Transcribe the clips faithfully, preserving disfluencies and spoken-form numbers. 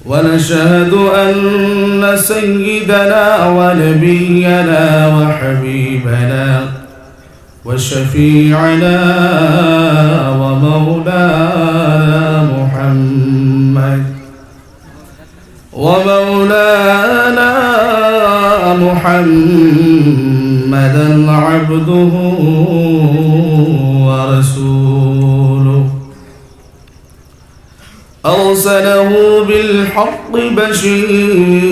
ونشهد أن سيدنا ونبينا وحبيبنا وشفيعنا ومولانا محمد، ومولانا محمدا عبده ورسوله، أرسله بالحق بشيرا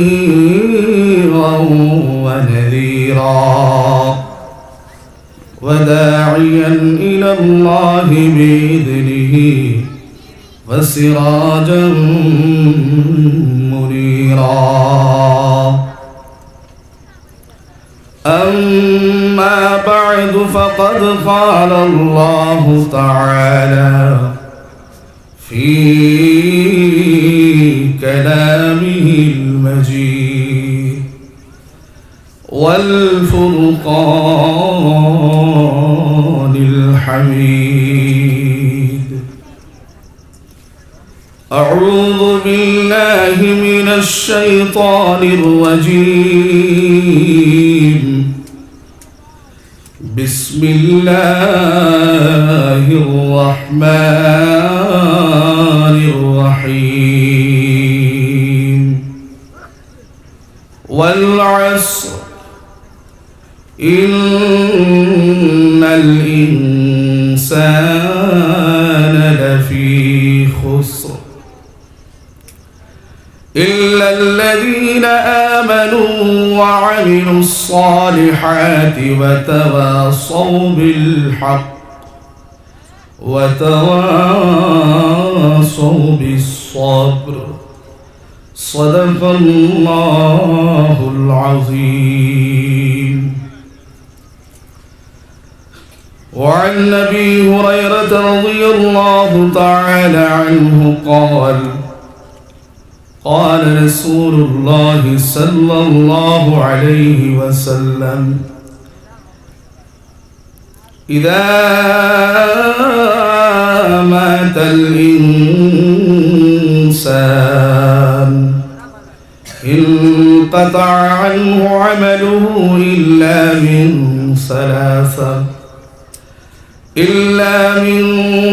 ونذيرا وداعيا إلى الله بإذنه وسراجا منيرا. أما بعد، فقد قال الله تعالى في كلامه المجيد والفرقان الحميد. أعوذ بالله من الشيطان الرجيم. بسم الله الرحمن الرحيم. والعصر، إن الإنسان لفي خسر، إلا الذين آمنوا وعملوا الصالحات وتواصوا بالحق وتواصوا بالصبر. صدق الله العظيم. وعن أبي هريرة رضي الله تعالى عنه قال: قال رسول الله صلى الله عليه وسلم: إذا مات الإنسان انقطع عنه عمله إلا من ثلاثة، إلا من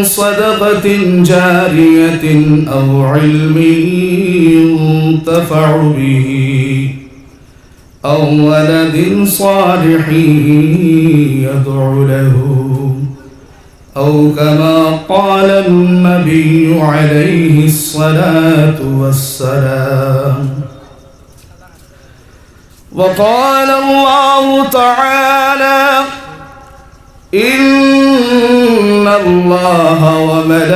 صدقة جارية أو علم ينتفع به أو ولد صالح يدعو له، أو كما قال النبي عليه الصلاة والسلام. وقال الله تعالى: إن الله وملائكته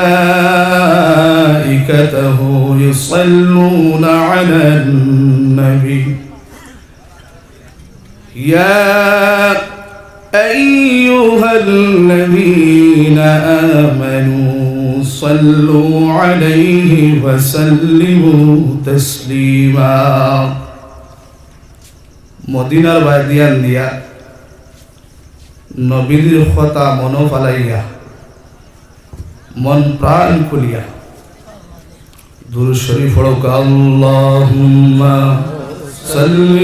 يصلون على النبي، يا أيها الذين آمنوا صلوا عليه وسلموا تسليما. মদিনার বায়দিয়ান দিয়া নবীর কথা মনো ফালাইয়া, মন প্রাণ খুলিয়া দুরূদ শরীফ পড়ুক। اللهم صل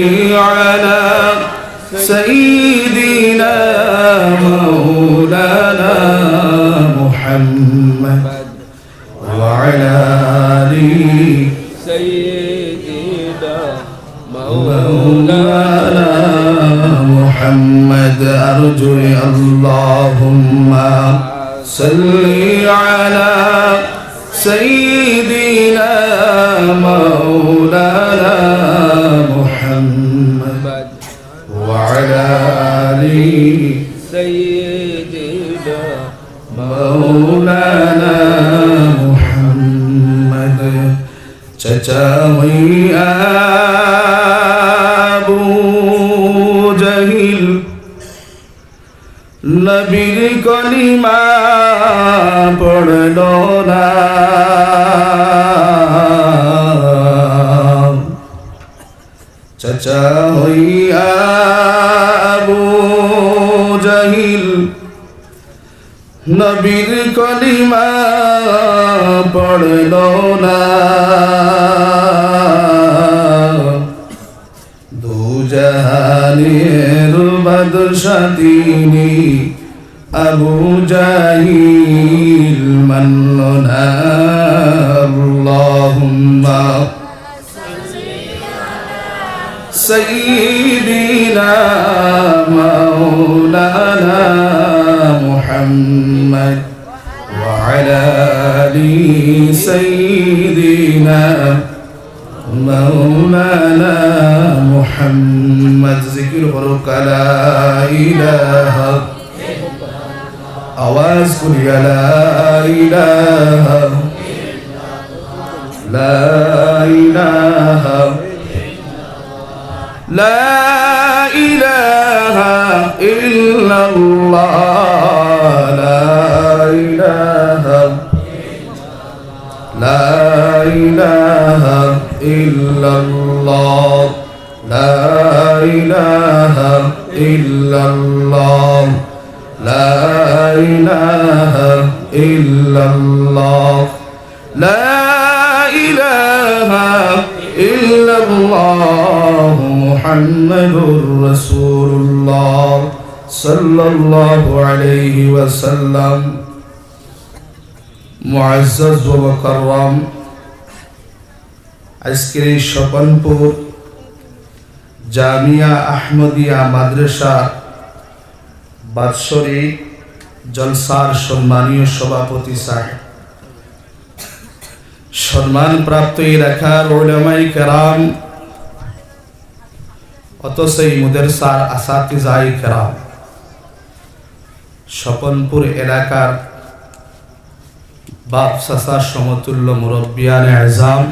على سيدنا مولانا محمد وعلى آل سيدنا مولانا محمد أرجو. اللهم صل على سيدنا مولانا محمد وعلى آل سيدنا مولانا محمد. চাচা হইয়া আবু জাহিল নবীর কলিমা পড়ল না। চাচা হইয়া আবু জাহিল নবীর কলিমা পড়ল না, দু জাহানের বাদশা তিনি, আবু জাহিল মানল না। আল্লাহুম্মা সাইয়্যিদিনা মাওলানা মুহাম্মদ ওয়া আলা আলি সাইয়্যিদিনা মাওলানা মুহাম্মদ। জিকির করো লা ইলাহা, আওয়াজ করি লা ইলাহা, লা ইলাহা, লা ইলাহা ইল্লাল্লাহ, লা ইলাহা لا إله إلا الله، لا إله إلا الله، لا إله إلا الله، لا إله إلا الله، محمد رسول الله، صلى الله عليه وسلم। মুআজ্জাজ ওয়া মুকাররাম, আজকের এই স্বপনপুর জামিয়া আহমদিয়া মাদ্রাসা বাৎসরিক জলসার সম্মানীয় সভাপতি সাহেব, সম্মানপ্রাপ্ত এলাকার উলামায়ে কেরাম, অত্র এই মাদ্রাসার আসাতিজায়ে কেরাম, স্বপনপুর এলাকার বাপ চাচা সমতুল্য মুরব্বিয়ানে আজম,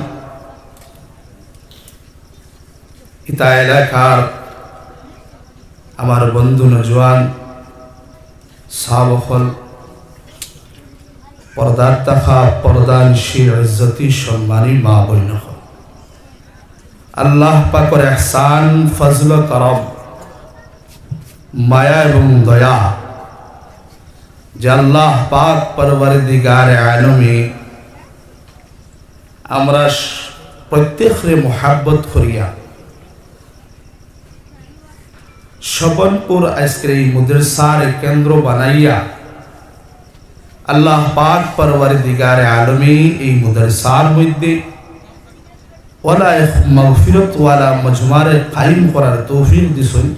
ইতা এলাকার আমার বন্ধু নওজোয়ান সাব অকল, পর্দার থাকা পর্দানশীন ইজ্জতি সম্মানী মা বইন অকল, আল্লাহ পাকর এহসান, ফজল, করম, মায়া এবং দয়া যে আল্লাহ পাক পরওয়ারদিগারে আলমে আমরা স-, প্রত্যেকরে মোহাব্বত করিয়া স্বপনপুর আজকের এই মাদ্রাসার কেন্দ্র বানাইয়া আল্লাহ পাক পরওয়ারদিগারে আলমে এই মাদ্রাসার মধ্যে ওলা এক মাগফিরত ওয়ালা মজমারে কায়েম করার তৌফিক দিছইন,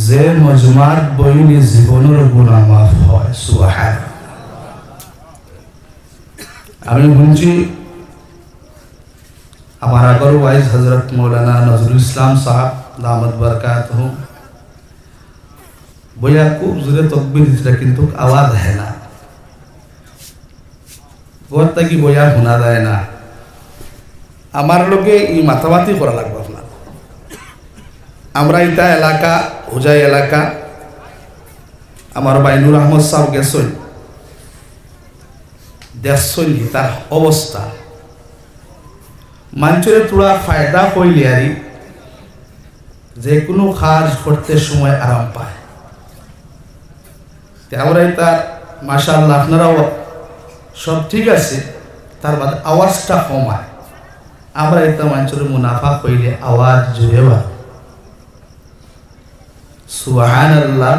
যে মজমাত বইলে জীবনর গুনাহ মাফ হয়। সুবহান। আমি হুনছি আমার আগর ওয়াইজ হযরত মাওলানা নজরুল ইসলাম সাহেব দামাত বারাকাতুহুম বইয়া খুব জোরে তকবির দিছলা, কিন্তু আওয়াজ আহে না। ঘর থাকি বইয়া হুনা যায় না। আমার লগে ই মাতামাতি করা লাগবো আপনার। আমরা ইতা এলাকা, হোজাই এলাকা, আমার ভাই নূর আহমদ সাহেব গেছইন, দেখছইন ইতার অবস্থা। মানষরে থুড়া ফায়দা কইলে আরি যে কোনো কাজ করতে সময় আরাম পায়। তে আমরা ইতা, মাশাআল্লাহ, আপনারাও সব ঠিক আছে, তার বাদে আওয়াজটা কম হয়। আমরা ইতা মানষরে মুনাফা কইলে আওয়াজ জুড়ে হয়। সুবহানাল্লাহ,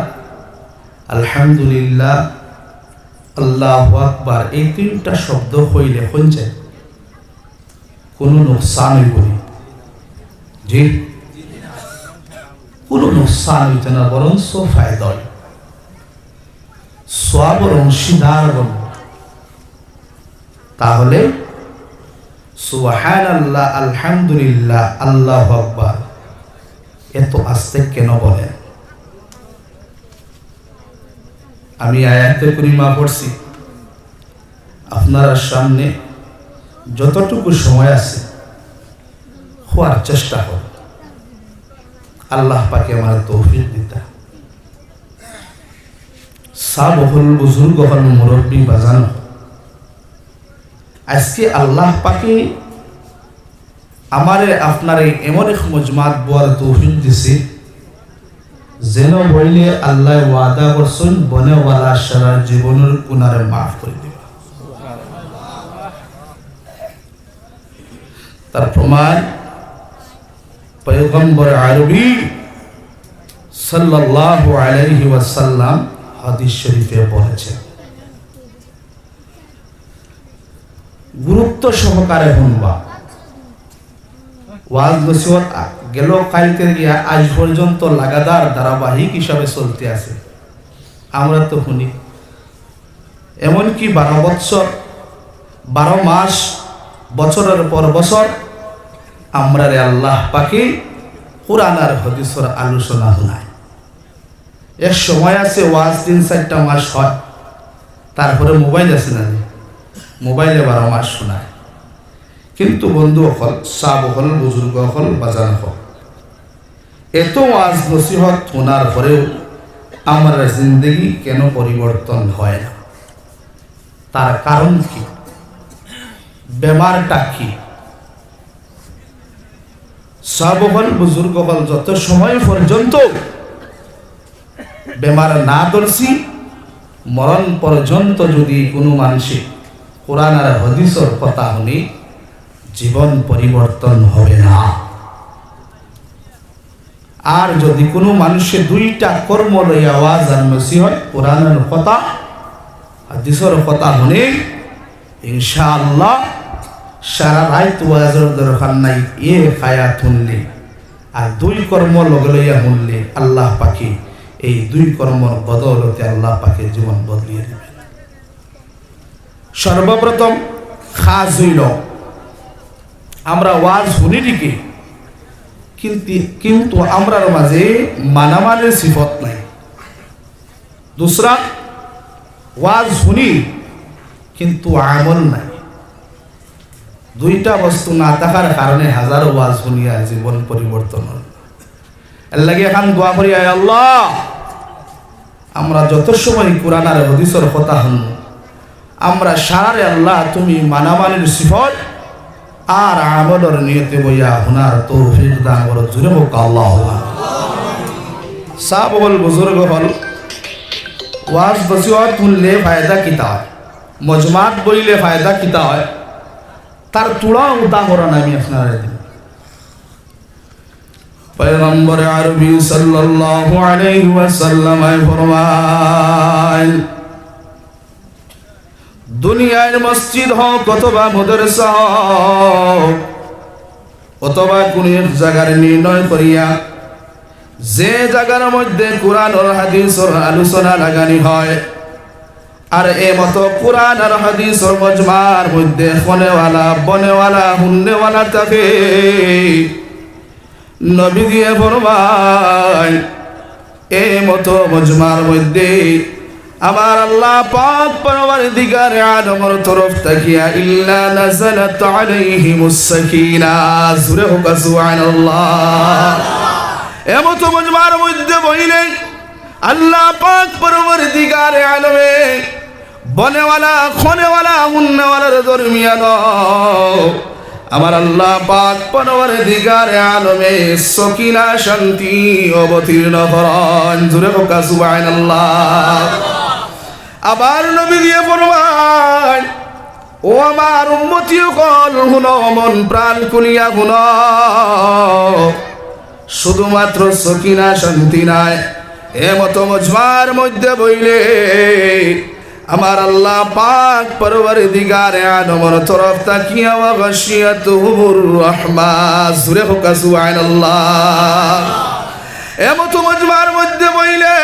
আলহামদুলিল্লাহ, আল্লাহু আকবার, এই তিনটা শব্দ কইলে কোন যায় কোনো নুকসান হইব না। জি, কোনো নুকসান হইতো না, বরঞ্চ ফায়দা হয়, সওয়াবর অংশীদার হব। তাহলে সুবহানাল্লাহ, আলহামদুলিল্লাহ, আল্লাহু আকবার এত আস্তে কেন বলেন? আমি আয়াতে করিমা পড়ছি, আপনারার সামনে যতটুকু সময় আছে, কওয়ার চেষ্টা করব। আল্লাহ পাকে আমারে তৌফিক দিতা। সাব অকল, বুজুর্গ অকল, মুরব্বি বাজান অকল, আজকে আল্লাহ পাকে আমারে আপনারে এমন এক মজমাত বওয়ার তৌফিক দিছে, যেন বইলে আল্লায় ওয়াদা করছইন, বনেওয়ালা সারা জীবনর গুনারে মাফ করি দিবা। তার প্রমাণ পয়গম্বর আরবি সাল্লাল্লাহু আলাইহি ওয়াসাল্লাম হাদিস শরীফে বলেছেন। গুরুত্ব সহকারে হুনবা। ওয়াজ নসিহত আ-, গেল কাইলকে গিয়া আজ পর্যন্ত লাগাতার ধারাবাহিক হিসাবে চলতে আছে। আমরা তো হুনি, এমনকি বারো বৎসর, বারো মাস, বছরের পর বছর আমরারে আল্লাহ পাকে কোরআন আর হাদিসর আলোচনা হুনায়। এক সময় আছে ওয়াজ তিন চাইরটা মাস হয়, তারপরে মোবাইল আছে না নি? মোবাইলে বারো মাস হুনায়। কিন্তু বন্ধু অকল, সাব অকল, বুজুর্গ অকল, বাজান অকল, এত ওয়াজ নসিহত হুনার পরেও আমরার জিন্দেগি কেন পরিবর্তন হয় না? তার কারণ কি? বেমারটা কি? সাব অকল, বুজুর্গ অকল, যত সময় পর্যন্ত বেমার না ধরছি, মরণ পর্যন্ত যদি কুনু মানষে কোরআন আর হাদিসর কথা হুনে, জীবন পরিবর্তন হবে না। আর যদি কুনু মানষে দুইটা কর্ম লইয়া ওয়াজ আর নসিহত, কোরআনর কথা, হাদিসর কথা হুনে, ইনশাআল্লাহ সারা রাইত ওয়াজর দরকার নাই, এক আয়াত হুনলে আর দুই কর্ম লগে লইয়া হুনলে আল্লাহ পাকে এই দুই কর্মর বদৌলতে আল্লাহ পাকে জীবন বদলিয়ে দিবেন। সর্বপ্রথম কাজ অইল, আমরা ওয়াজ হুনি ঠিকই, কিন্তু, কিন্তু আমরার মাঝে মানামানির সিফত নাই। দুসরা, ওয়াজ হুনি কিন্তু আমল নাই। দুইটা বস্তু না থাকার কারণে হাজারো ওয়াজ হুনিয়া জীবন পরিবর্তন অয়। এর লাগি এখান দোয়া করি, আয় আল্লাহ, আমরা যত সময় কোরআন আর হাদিসর কথা হুনমু, আমরা সারারে আল্লাহ তুমি মানামানির সিফত আর আমলর নিয়তে বইয়া হুনার তৌফিক দান করো। জুরে কউক্কা আল্লাহুম্মা। সাব অকল, বুজুর্গ অকল, ওয়াজ নসিহত হুনলে ফায়দা কিতা অয়, মজমাত বইলে ফায়দা কিতা অয়, তার থুড়া উদাহরণ আমি আপনারারে দিমু। পয়গম্বর আরবি সাল্লাল্লাহু আলাইহি ওয়াসাল্লামে ফরমাইন, দুনিয়ার মসজিদ হউক অথবা মাদ্রাসা হউক অথবা কুনু এক জাগার নির্ণয় করিয়া যে জাগার মধ্যে কোরআন আর হাদিসর আলোচনা লাগানি হয়, আর এ মতো কোরআন আর হাদিসর মজমার মধ্যে হুনেওয়ালা, বনেওয়ালা, হুননেওয়ালা থাকে, নবীজিয়ে ফরমাইন, এ মতো মজমার মধ্যে আমার আল্লাহ পাক পরওয়ারদিগারে আলমর তরফ থাকিয়া ইল্লা নাযালাত আলাইহিমুস সাকিনা। জুরে কউক্কা সুবহানাল্লাহ। এ মতো মজমার মধ্যে বইলে আল্লাহ পাক পরওয়ারদিগারে আলমে বনেওয়ালা, হুনেওয়ালা, হুননেওয়ালার দরমিয়ানো আমার আল্লাহ পাক পরওয়ারদিগারে আলমে সকিনা শান্তি অবতীর্ণ করইন। জুরে কউক্কা সুবহানাল্লাহ। আবার নবীজিয়ে ফরমাইন, ও আমার উম্মতি অকল, হুনো, মন প্রাণ খুলিয়া হুনো, শুধুমাত্র সকিনা শান্তি নায়, এ মতো মজমার মধ্যে বইলে আমার আল্লাহ পাক পরওয়ারদিগারে আলমর তরফ থাকিয়া ওয়া গাশিয়াতুহুমুর রাহমা। জুরে কউক্কা সুবহানাল্লাহ। এ মতো মজমার মধ্যে বইলে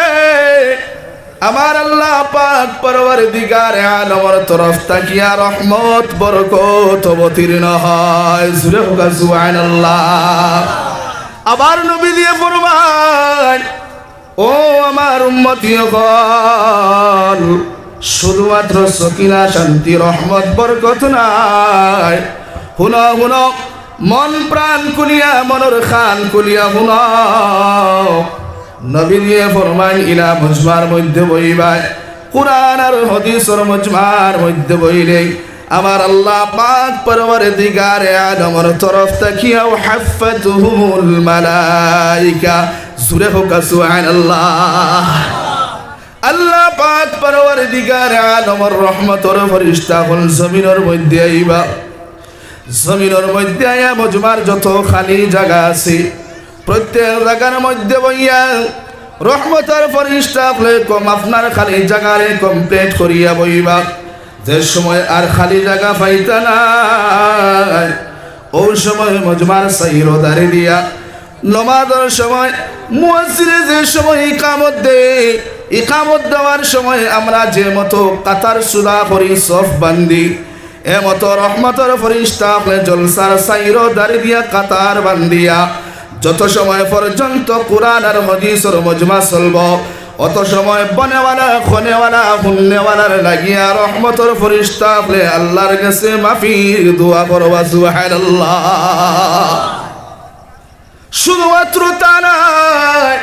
আমার আল্লাহ পাক পরওয়ারদিগারে আলমর তরফ থাকিয়া রহমত বরকত অবতীর্ণ হয়। জুরে কউক্কা সুবহানাল্লাহ। আবার নবীজিয়ে ফরমাইন, ও আমার উম্মতি অকল, শুধুমাত্র সকিনা শান্তি রহমত বরকত নায়। হুনো, হুনো, মন প্রাণ খুলিয়া, মনর কান খুলিয়া হুনো। নবীজিয়ে ফরমাইন, ইলা মজমার মধ্যে বইবায়, কোরআন আর হাদিসর মজমার মধ্যে বইলে আমার আল্লাহ পাক পরওয়ারদিগারে আলমর তরফ থাকিয়াও হাফাতুহুমুল মালাইকা। জুরে কউক্কা সুবহানাল্লাহ। আল্লাহ পাক পরওয়ারদিগারে আলমর রহমতর ফিরিস্তা অকল জমিনর মধ্যে আইবা। জমিনর মধ্যে আইয়া মজমার যত খালি জাগা আছে, প্রত্যেক জাগার মধ্যে বইয়া রহমতর ফিরিস্তা অকলে কম আপনার খালি জাগারে complete করিয়া বইবা। যে সময় আর খালি জাগা পাইতা নায়, অউ সময় মজমার চাইরোদারি দিয়া নমাজর সময় মুয়াজ্জিনে যে সময় ইকামত দেয়, ইকামত দেওয়ার সময় আমরা যে মতো কাতার সুজা করি, সফ বান্ধি, এ মতো রহমতর ফিরিস্তা অকলে জলসার চাইরোদারি দিয়া কাতার বান্ধিয়া যত সময় পর্যন্ত কুরআন আর হাদিসর মজমা চলবো, অত সময় বনেওয়ালা, খনেওয়ালা, হুননেওয়ালার লাগিয়া রহমতর ফিরিস্তা অকলে আল্লাহর গেছে মাফির দোয়া করবা। সুবহানাল্লাহ। শুধুমাত্র তা নায়,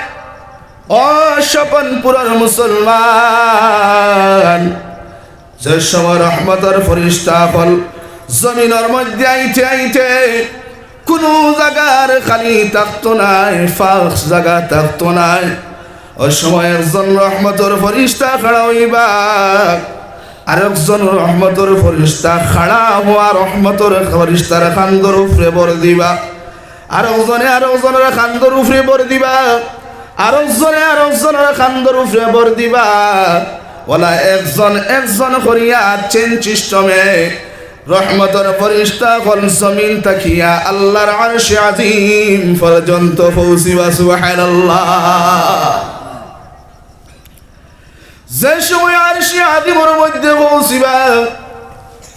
ও স্বপনপুরর মুসলমান, যে সময় রহমতর ফিরিস্তা অকল জমিনর মধ্যে আইতে আইতে কুনু জাগার খালি থাকতো নায়, ফাঁক জাগা থাকতো নায়। অউ সময় একজন রহমতর ফিরিস্তা খাড়া অইবা, আরকজন রহমতর ফিরিস্তা খাড়া অওয়া রহমতর ফিরিস্তার কান্দর উপরে ভর দিবা। আরকজনে আরকজনর কান্দর উপরে ভর দিবা, আরকজনে আরকজনর কান্দর উপরে ভর দিবা। অলা একজন একজন করিয়া চেইন সিস্টেমে রহমতর ফিরিস্তা অকল জমিন থাকিয়া আল্লাহর আরশে আজিম পর্যন্ত পৌঁছিবা। সুবহানাল্লাহ। যে সময় আরশে আজিমর মধ্যে পৌঁছিবা,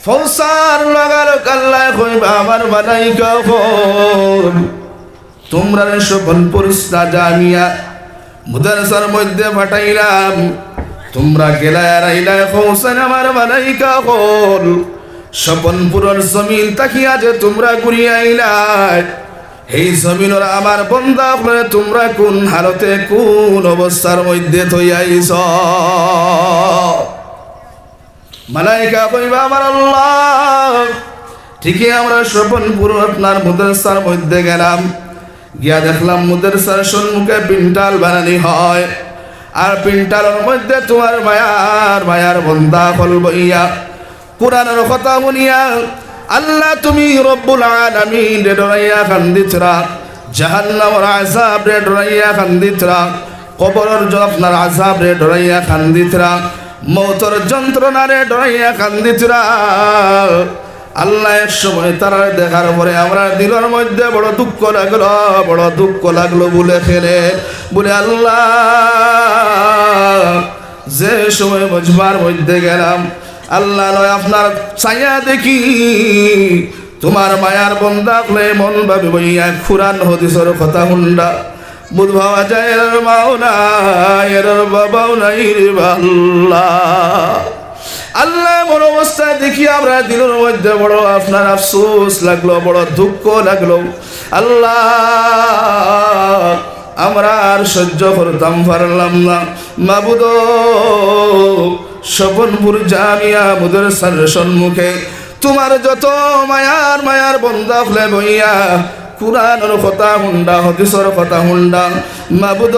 পৌঁছার লগালগ আল্লায় কইবা, "আমার মালাইকা অকল, তুমরারে স্বপনপুর জামিয়া মুদারসার মধ্যে পাঠাইলাম, তুমরা গেলায় আর আইলায়, কও চাইন আমার মালাইকা অকল, স্বপনপুরর জমিন থাকিয়া যে তুমরা ঘুরিয়া আইলায়, এই জমিনর আমার বন্দা অকলরে তুমরা কুন হালতে, কুন অবস্থার মধ্যে থইয়া আইছো?" মালাইকা কইবা, "আমার আল্লাহ, ঠিকই আমরা স্বপনপুর আপনার মুদারসার মধ্যে গেলাম, গিয়া দেখলাম মুদারসার সম্মুখে পিন্ডাল বানানি হয়, আর পিন্ডালর মধ্যে তুমার মায়ার, মায়ার বন্দা অকল বইয়া কুরআনর কথা হুনিয়া, আল্লাহ তুমি রব্বুল আলামিনরে ডরাইয়া কান্দিতরা, জাহান্নামর আযাবরে ডরাইয়া কান্দিতরা, কবরর জ-, আপনার আযাবরে ডরাইয়া কান্দিতরা, মউতর যন্ত্রণারে ডরাইয়া কান্দিতরা।" আল্লাহ এক সময় তারারে দেখার পরে আমরার দিলর মধ্যে বড় দুঃখ লাগলো, বড় দুঃখ লাগলো বুলে কেনে, বুলে, "আল্লাহ, যে সময় মজমার মধ্যে গেলাম, আল্লাহ নয় আপনার চাইয়া দেখি, তুমার মায়ার বন্দা অকলে এমন ভাবে বইয়া কুরআন হাদিসর কথা হুনরা, বুঝ পাওয়া যায় এরার মাও নাই, এরার বাবাও নাই রে বা আল্লাহ।" আল্লাহ, এমন অবস্থায় দেখি আমরার দিলর মধ্যে বড় আপনার আফসোস লাগলো, বড় দুঃখ লাগলো। আল্লাহ, আমরা আর সহ্য করতাম পারলাম না। মাবুদ, স্বপনপুর জামিয়া মুদারসার সম্মুখে তুমার যত মায়ার মায়ার বন্দা অকলে বইয়া কুরআনর কথা হুনরা, হাদিসর কথা হুনরা। মাবুদ,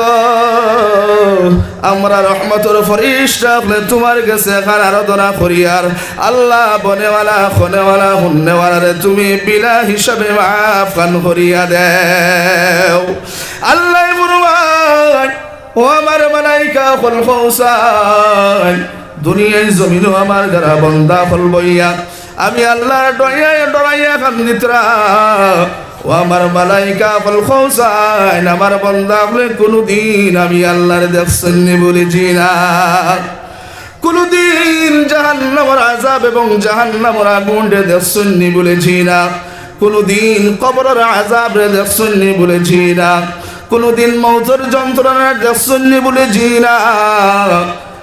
আমরা রহমতর ফিরিস্তা অকলে তুমার গেছে এখান আরাধনা করিয়ার, আল্লাহ, বনেওয়ালা, খনেওয়ালা, হুননেওয়ালারে তুমি বিনা হিসাবে মাফ খান করিয়া দেও। আল্লায় ফরমাইন, "ও আমার মালাইকা অকল, কও চাইন, দুনিয়ার জমিনো আমার যারা বন্দা অকল বইয়া আমি আল্লাহর ডরাইয়া, ডরাইয়া কান্দিতরা, ও আমার মালাইকা অকল, কও চাইন, আমার বন্দা অকলে কুনুদিন আমি আল্লাহরে দেখছইন নি?" বুলে, "জি না।" কুনুদিন জাহান্নামর আযাব এবং জাহান্নামর আগুনরে দেখছইন নি? বুলে, "জি না।" কুনুদিন কবরর আযাবরে দেখছইন নি? বুলে, "জি না।" কুনুদিন মউতর যন্ত্রণা দেখছইন নি? বুলে, "জি না।"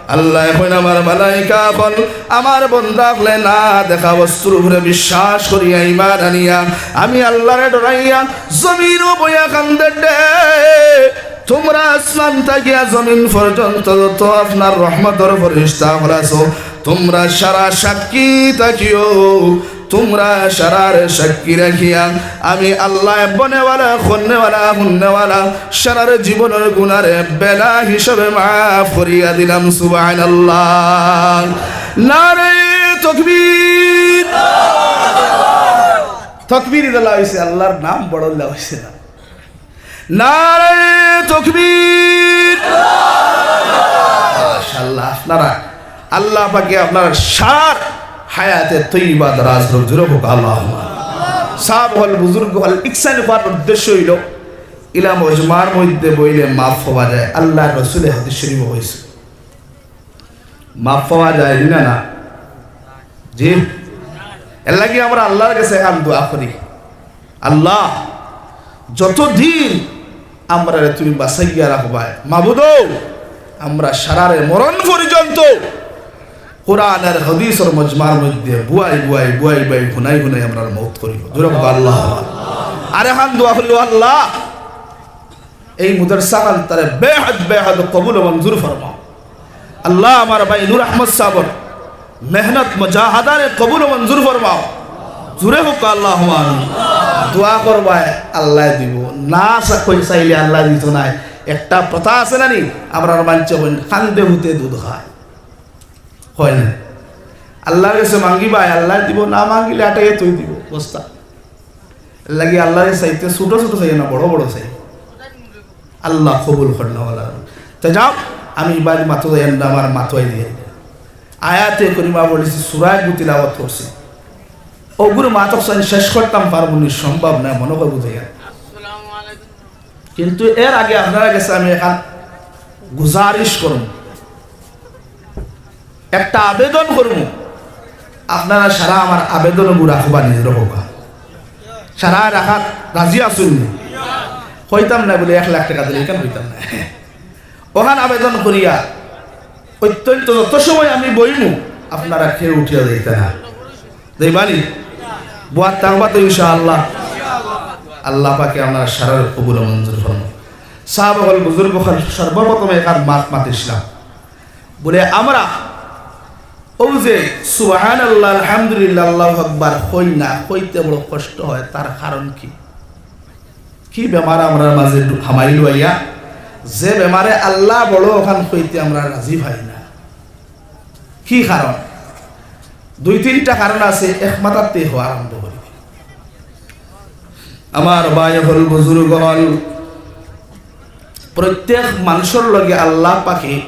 আল্লায় কইন, "আমার মালাইকা অকল, আমার বন্দা অকলে না দেখা বস্তুর উপরে বিশ্বাস করিয়া, ঈমান আনিয়া, আমি আল্লাহরে ডরাইয়া জমিনো বইয়া কান্দের রে। তুমরা আসমান থাকিয়া জমিন পর্যন্ত যত আপনার রহমতর ফিরিস্তা অকল আছো, তুমরা সারা সাক্ষী থাকিও, তুমরা সারারে সাক্ষী রাখিয়া আমি আল্লায় বনেওয়ালা, খন্নেওয়ালা, হুন্নেওয়ালা সারারে জীবনর গুনারে বেলা হিসাবে মাফ করিয়া দিলাম। সুবহানাল্লাহ। নারে তকবীর। তকবীর দেওয়া অইছে, আল্লাহর নাম বড় দেওয়া অইছে না। নারে তকবীর। মাশাআল্লাহ, আপনারা, আল্লাহ পাকে আপনারা সারার হায়াতে তৈয়বা দারাজ করুক। জোরে হোক আল্লাহুম্মা। সাব হল, বুজুর্গ হল, ইকসান করার উদ্দেশ্য অইল, ইলা মজমার মধ্যে বইলে মাফ পাওয়া যায়। আল্লাহর রসুলে হাদিস শরীফ অইছে। মাফ পাওয়া যায় না, না? জি। এর লাগি আমরা আল্লাহর কাছে এখন দোয়া করি, "আল্লাহ, যতদিন আমরারে তুমি বাঁচাইয়া রাখবায়, মাবুদ, আমরা সারারে মরণ পর্যন্ত কোরআন আর হাদিসর মজমার মধ্যে বুয়াই, বুয়াই, বুয়াই, বুয়াই, হুনাই, হুনাই আমরার মউত করিও।" জোরে হোক আল্লাহ। আর এখন দোয়া করি, "আল্লাহ, এই মাদ্রাসা খান তারে বেহদ, বেহদ কবুল ও মঞ্জুর ফরমাও। আল্লাহ, আমার ভাই নূর আহমদ সাবর মেহনত মুজাহাদারে কবুল ও মঞ্জুর ফরমাও।" জোরে হোক আল্লাহুম্মা আমিন। দোয়া করবায়, আল্লায় দিবো। না চা-, কই চাইলে আল্লায় দিতো নায়। একটা প্রথা আছে না নি, আমরার মানষে কইন, "কান্দে হুতে দুধ খায়।" কয় না? আল্লাহর কাছে মাগিবায়, আল্লায় দিবো, না মাগিলে আটাইয়া থই দিবো বস্তা। এর লাগি আল্লাহরে চাইতে ছোট ছোট চাইও না, বড় বড় চাইও। আল্লাহ কবুল করনেওয়ালা। তে যাও, আমি ইবাদি মাতো যাই না, আমার মাতো আই দিয়ে। আয়াতে করিমা পড়ছি, সূরা গু তিলাওয়াত করছি। ওগুর মাতো চাই শেষ করতাম পারবো নি, সম্ভব নায়, মনে করবো যাই। কিন্তু এর আগে আপনারা গেছে আমি এখন গুজারিশ করমু, একটা আবেদন করমু, আপনারা সারা আমার আবেদন গুলা খুবা নিজের হোকা। সারা রাখাত রাজি আছইন নি? কইতাম না বলে এক লাখ টাকা দিলে এখান কইতাম না। ওখান আবেদন করিয়া অত্যন্ত যত সময় আমি বইমু, আপনারা কেউ উঠিয়া যাইতা না। যাইবা নি? বওয়াত থাকবা তো ইনশাআল্লাহ। আল্লাহ পাকে আপনারা সারার কবুল ও মঞ্জুর ফরমাও। সাহাবা অকল, বুজুর্গ অকল, সর্বপ্রথম এখান মাত মাতিছিলাম। বলে, আমরা অউ যে সুবহানাল্লাহ, আলহামদুলিল্লাহ, আল্লাহু আকবার কই না, কইতে বড় কষ্ট হয়, তার কারণ কি? কি বেমার আমরার মাঝে ঢু-, হামাইল অইয়া, যে বেমারে আল্লাহ বড় ওখান কইতে আমরা রাজি পাই না? কি কারণ? দুই তিনটা কারণ আছে, এক মাথাতে হওয়া আরম্ভ করি। আমার ভাই অকল, বুজুর্গ অকল, প্রত্যেক মানুষর লগে আল্লাহ পাকে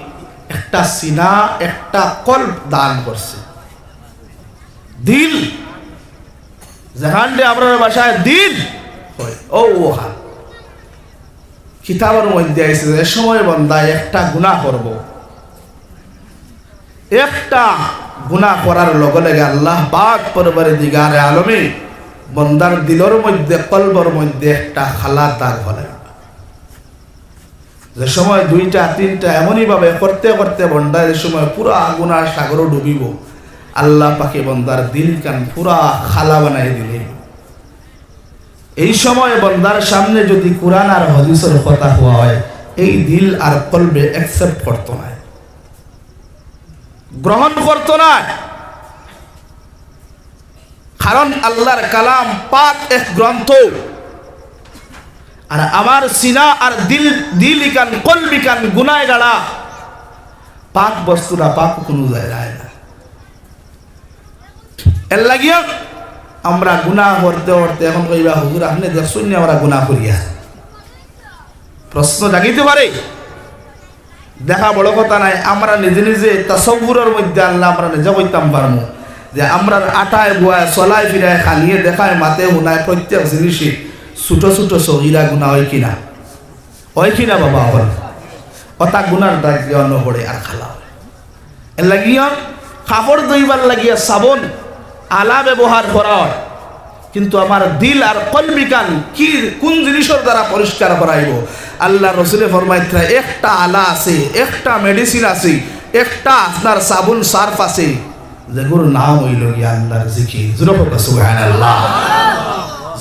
একটা সিনা, একটা কলব দান করছে। দিল, যেখান দিয়া আমরার ভাষায় দিল কয়, অউ ওখান। কিতাবর মধ্যে আইছে যে সময় বন্দা একটা গুনাহ করবো, একটা গুনাহ করার লগে লগে আল্লাহ পাক পরওয়ারদিগারে আলমে বন্দার দিলর মধ্যে, কলবর মধ্যে একটা কালা দাগ ফালাইবা। যে সময় দুইটা তিনটা এমনই ভাবে করতে করতে বন্দা যে সময় পুরা গুনার সাগরো ডুবিবো, আল্লাহ পাকে বন্দার দিলখান পুরা কালা বানাই দিলে। এই সময় বন্দার সামনে যদি কোরআন আর হাদিসর কথা কওয়া হয়, এই দিল আর কলবে accept করতো নায়, গ্রহণ করতো নায়। কারণ আল্লাহর কালাম পাক এক গ্রন্থ, আর আমার সিনা আর দিল, দিল ইখান, কলব ইখান গুনায় গাড়া, পাক বস্তু না, পাক কুনু জাগায় না। এর লাগিয়া আমরা গুনাহ করতে করতে এখন কইবা, "হুজুর, আপনে দেখছইন নি আমরা গুনাহ করিয়ার?" প্রশ্ন জাগিতে পারে। দেখা বড় কথা নায়, আমরা নিজে নিজে তাসাউরর মধ্যে আনলে আমরা নিজে কইতাম পারমু যে আমরার আটায় বুয়ায়, চলায় ফিরায়, খানিয়ে দেখায়, মাতে হুনায়, প্রত্যেক জিনিসে ছোট ছোট সগিরা গুনাহ অয় কি না? অয় কি না বাবা? অয়। অতা গুনার দাগ দিয়া অনো পড়ে আর কালা অয়। এর লাগিয়া কাপড় ধইবার লাগিয়া সাবন আলা ব্যবহার করা অয়, কিন্তু আমার দিল আর কলব ইখান কি, কুন জিনিসর দ্বারা পরিষ্কার করা অইবো? আল্লাহর রসুলে ফরমাইতরা, একটা আলা আছে, একটা medicine আছে, একটা আপনার সাবুন সার্ফ আছে, যেগুর নাম অইলো গিয়া আল্লাহর জিকির। জোরে কও সুবহানাল্লাহ।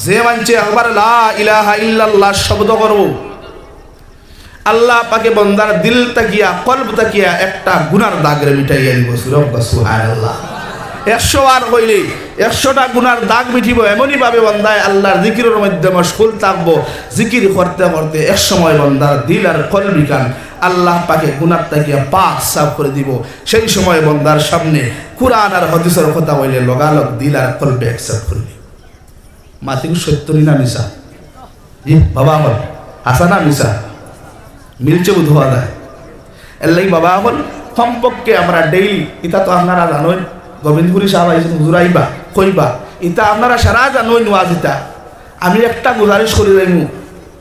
যে মানষে একবার লা ইলাহা ইল্লাল্লাহ শব্দ করবো, আল্লাহ পাকে বন্দার দিল থাকিয়া, কলব থাকিয়া একটা গুনার দাগরে মিটাইয়া দিবো। জোরে কও সুবহানাল্লাহ। একশো বার কইলে একশোটা গুনার দাগ মিটিবো। এমনই ভাবে বন্দায় আল্লাহর জিকিরর মধ্যে মশগুল থাকবো। জিকির করতে করতে এক সময় বন্দার দিল আর কলব ইখান আল্লাহ পাকে গুনার থাকিয়া পাক সাফ করি দিবো। সেই সময় বন্দার সামনে কুরআন আর হাদিসর কথা কইলে লগালগ দিল আর কলবে accept করি। মাতিন সত্য নি না মিছা? জি, বাবা অকল, হাছা না মিছা? মিলছে বুধ হওয়া যায়। এর লাগি বাবা অকল, কমপক্ষে আমরা daily, ইতা তো আপনারা জানইন, গোবিন্দপুরী সাহেব আইছইন, হুজুর আইবা, কইবা, ইতা আপনারা সারা জানইন ওয়াজ ইতা। আমি একটা গুজারিশ করি যাইমু,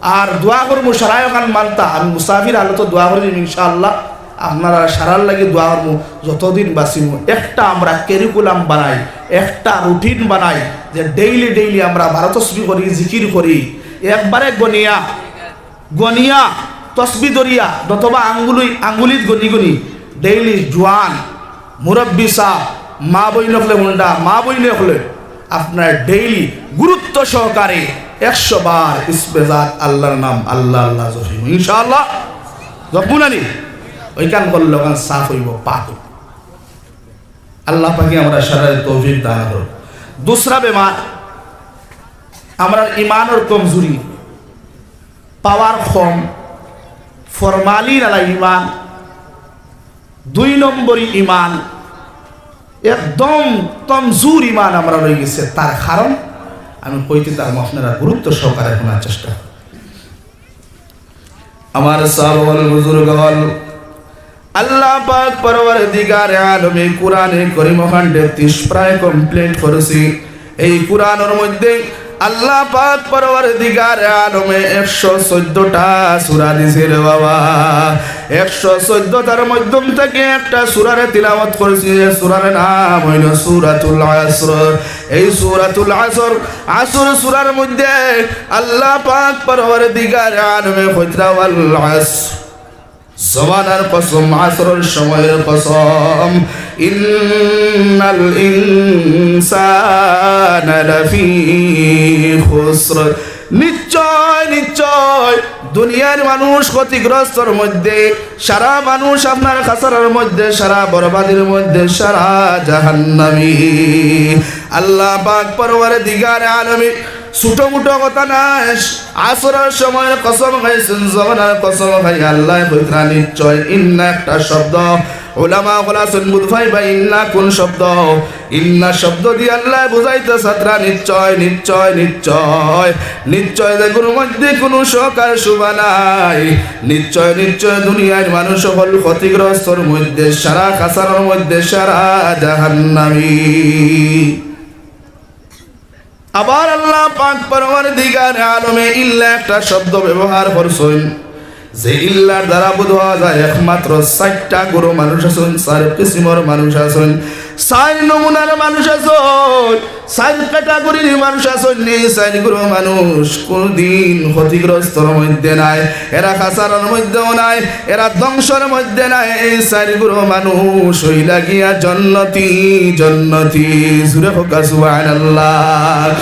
আর দোয়া করমু, সারায় অখান মানতা, আমি মুসাফির হালতো দোয়া করি যাইমু ইনশাআল্লাহ। আপনারা সারার লাগি দোয়া করমু, যতদিন বাঁচিমু। একটা আমরা curriculum বানাই, একটা routine বানাই, যে daily daily আমরা বারো তসবি করি, জিকির করি, একবারে গনিয়া গনিয়া, তসবি ধরিয়া, নতবা আঙ্গুলি, আঙ্গুলিত গনি গনি, daily জোয়ান, মুরব্বি সাহেব, মা বইন অকলে মুন্ডা, মা বইন অকলে, আপনার daily গুরুত্ব সহকারে একশো বার ইসমে জাত আল্লাহর নাম, আল্লাহ আল্লাহ জপিমু। ইনশাআল্লাহ, জপমু না নি? ওইখান করলে ওখান সাফ অইবো, পাক অইবো। আল্লাহ পাকে আমরা সারারে তৌফিক দান করো। দুসরা বেমার, আমরার ইমানর কমজুরি, power কম, formalin আলা ইমান, দুই নম্বরই ইমান, একদম কমজুর ইমান আমরার অইগেছে। তার কারণ আমি কইতে তার আপনারা গুরুত্ব সহকারে হুনার চেষ্টা করুন। আমার সাব অকল, বুজুর্গ অকল, আল্লাহ পাক পরওয়ারদিগারে আলমে কুরআনে করিম অখান তেত্রিশ প্রায় complete করছি। এই কুরআনর মধ্যে আল্লাহ পাক পরওয়ারদিগারে আলমে একশো চৌদ্দটা সূরা দিছে রে বাবা। একশো চৌদ্দটার মাধ্যম থাকি একটা সূরারে তিলাওয়াত করছি, যে সূরার নাম অইলো সূরাতুল আসর। এই সূরাতুল আসর, আসর সূরার মধ্যে আল্লাহ পাক পরওয়ারদিগারে আলমে কইতরা, "ওয়াল আসর।" জমানার কসম, আসরর সময়র কসম। "ইন্নাল ইনসানা লাফি খুসর।" নিশ্চয়, নিশ্চয় দুনিয়ার মানুষ ক্ষতিগ্রস্তর মধ্যে, সারা মানুষ আপনার খাসারার মধ্যে, সারা বরবাদির মধ্যে, সারা জাহান্নামী। আল্লাহ পাক পরওয়ারদিগারে আলমে ছোট মোটো কথা নায়, আসরর সময়র কসম খাইছইন, জমানার কসম খাই আল্লায় কইতরা, নিশ্চয়, ইন্না একটা শব্দ, উলামা অকল আছইন বুঝ পাইবা, ইন্না কুন শব্দ? ইন্না শব্দ দি আল্লায় বুঝাইতা চাইতরা, নিশ্চয়, নিশ্চয়, নিশ্চয়, নিশ্চয় যেগুর মধ্যে কুনু শক আর শুবা নাই, নিশ্চয়, নিশ্চয় দুনিয়ার মানুষ অকল ক্ষতিগ্রস্তর মধ্যে, সারা খাসারর মধ্যে, সারা জাহান্নামী। আবার আল্লাহ পাক পরওয়ারদিগারে আলমে ইল্লা একটা শব্দ ব্যবহার করছইন, যে ইল্লার দ্বারা বুঝা যায় একমাত্র চাইরটা গুরু মানুষ আছইন, চাইর কিসিমর মানুষ আছইন, চাইর নমুনার মানুষ আছইন, চাইর categoryর মানুষ আছইন। ই চাইর গুরু মানুষ কুনুদিন ক্ষতিগ্রস্তর মধ্যে নাই, এরা খাসারর মধ্যেও নাই, এরা ধ্বংসর মধ্যে নাই। এই চাইর গুরু মানুষ অইলা গিয়া জন্নতি, জন্নতি। জুরে কউক্কা সুবহানাল্লাহ।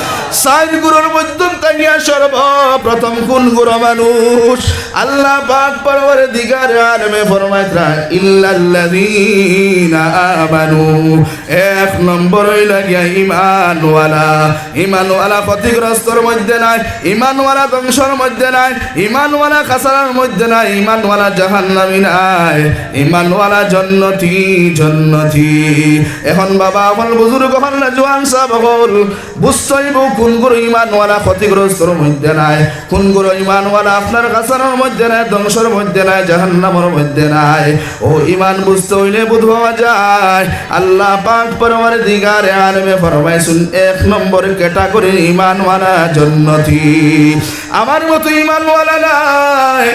চাইর গুরুর মধ্যে থাকিয়া সর্বপ্রথম কুন গুরু মানুষ? আল্লাহ পাক পরওয়ারদিগারে আলমে ফরমাইতরা, ইল্লাল্লাযীনা আমানু। এক নম্বর অইলা গিয়া ইমানওয়ালা। ইমানওয়ালা ক্ষতিগ্রস্তর মধ্যে নাই, ইমানওয়ালা ধ্বংসর মধ্যে নাই, ইমানওয়ালা খাসারার মধ্যে নাই, ইমানওয়ালা জাহান্নামী নাই, ইমানওয়ালা জন্নতি, জন্নতি। এখন বাবা অকল, বুজুর্গ অকল, জোয়ান সাব অকল, বুঝতে অইবো কুন গুরু ইমানওয়ালা ক্ষতিগ্রস্তর মধ্যে নাই, কুন গুরু ইমানওয়ালা আপনার খাসারর মধ্যে নাই, ধ্বংসর মধ্যে নাই, জাহান্নামর মধ্যে নাই। ও ইমান বুঝতে অইলে বুঝ পাওয়া যায়। আল্লাহ পাক পরওয়ারদিগারে আলমে ফরমাইছইন, এক নম্বর categoryর ইমানওয়ালা জন্নতি। আমার মতো ইমানওয়ালা নাই।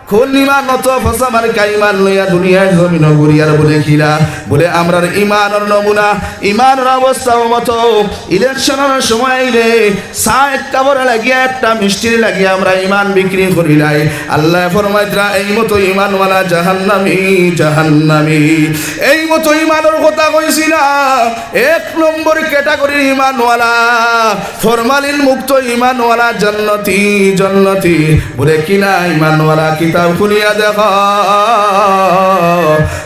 কুন ইমান? অত ফসা মার্কা ইমান লইয়া দুনিয়ার জমিনো ঘুরিয়ার বুলে কিলা? বুলে আমরার ইমানর নমুনা, ইমানর অবস্থা অউ মতো। Electionর সময় আইলে চা এক কাপর লাগিয়া, একটা মিষ্টির লাগিয়া আমরা ইমান বিক্রি করিলাই। আল্লায় ফরমাইতরা, এই মতো ইমানওয়ালা জাহান্নামী, জাহান্নামী। এই মতো ইমানর কথা কইছি না। এক নম্বর categoryর ইমানওয়ালা, formalin মুক্ত ইমানওয়ালা জন্নতি, জন্নতি। বুলে কিলা ইমানওয়ালা? কিতা খুলিয়া দেখো,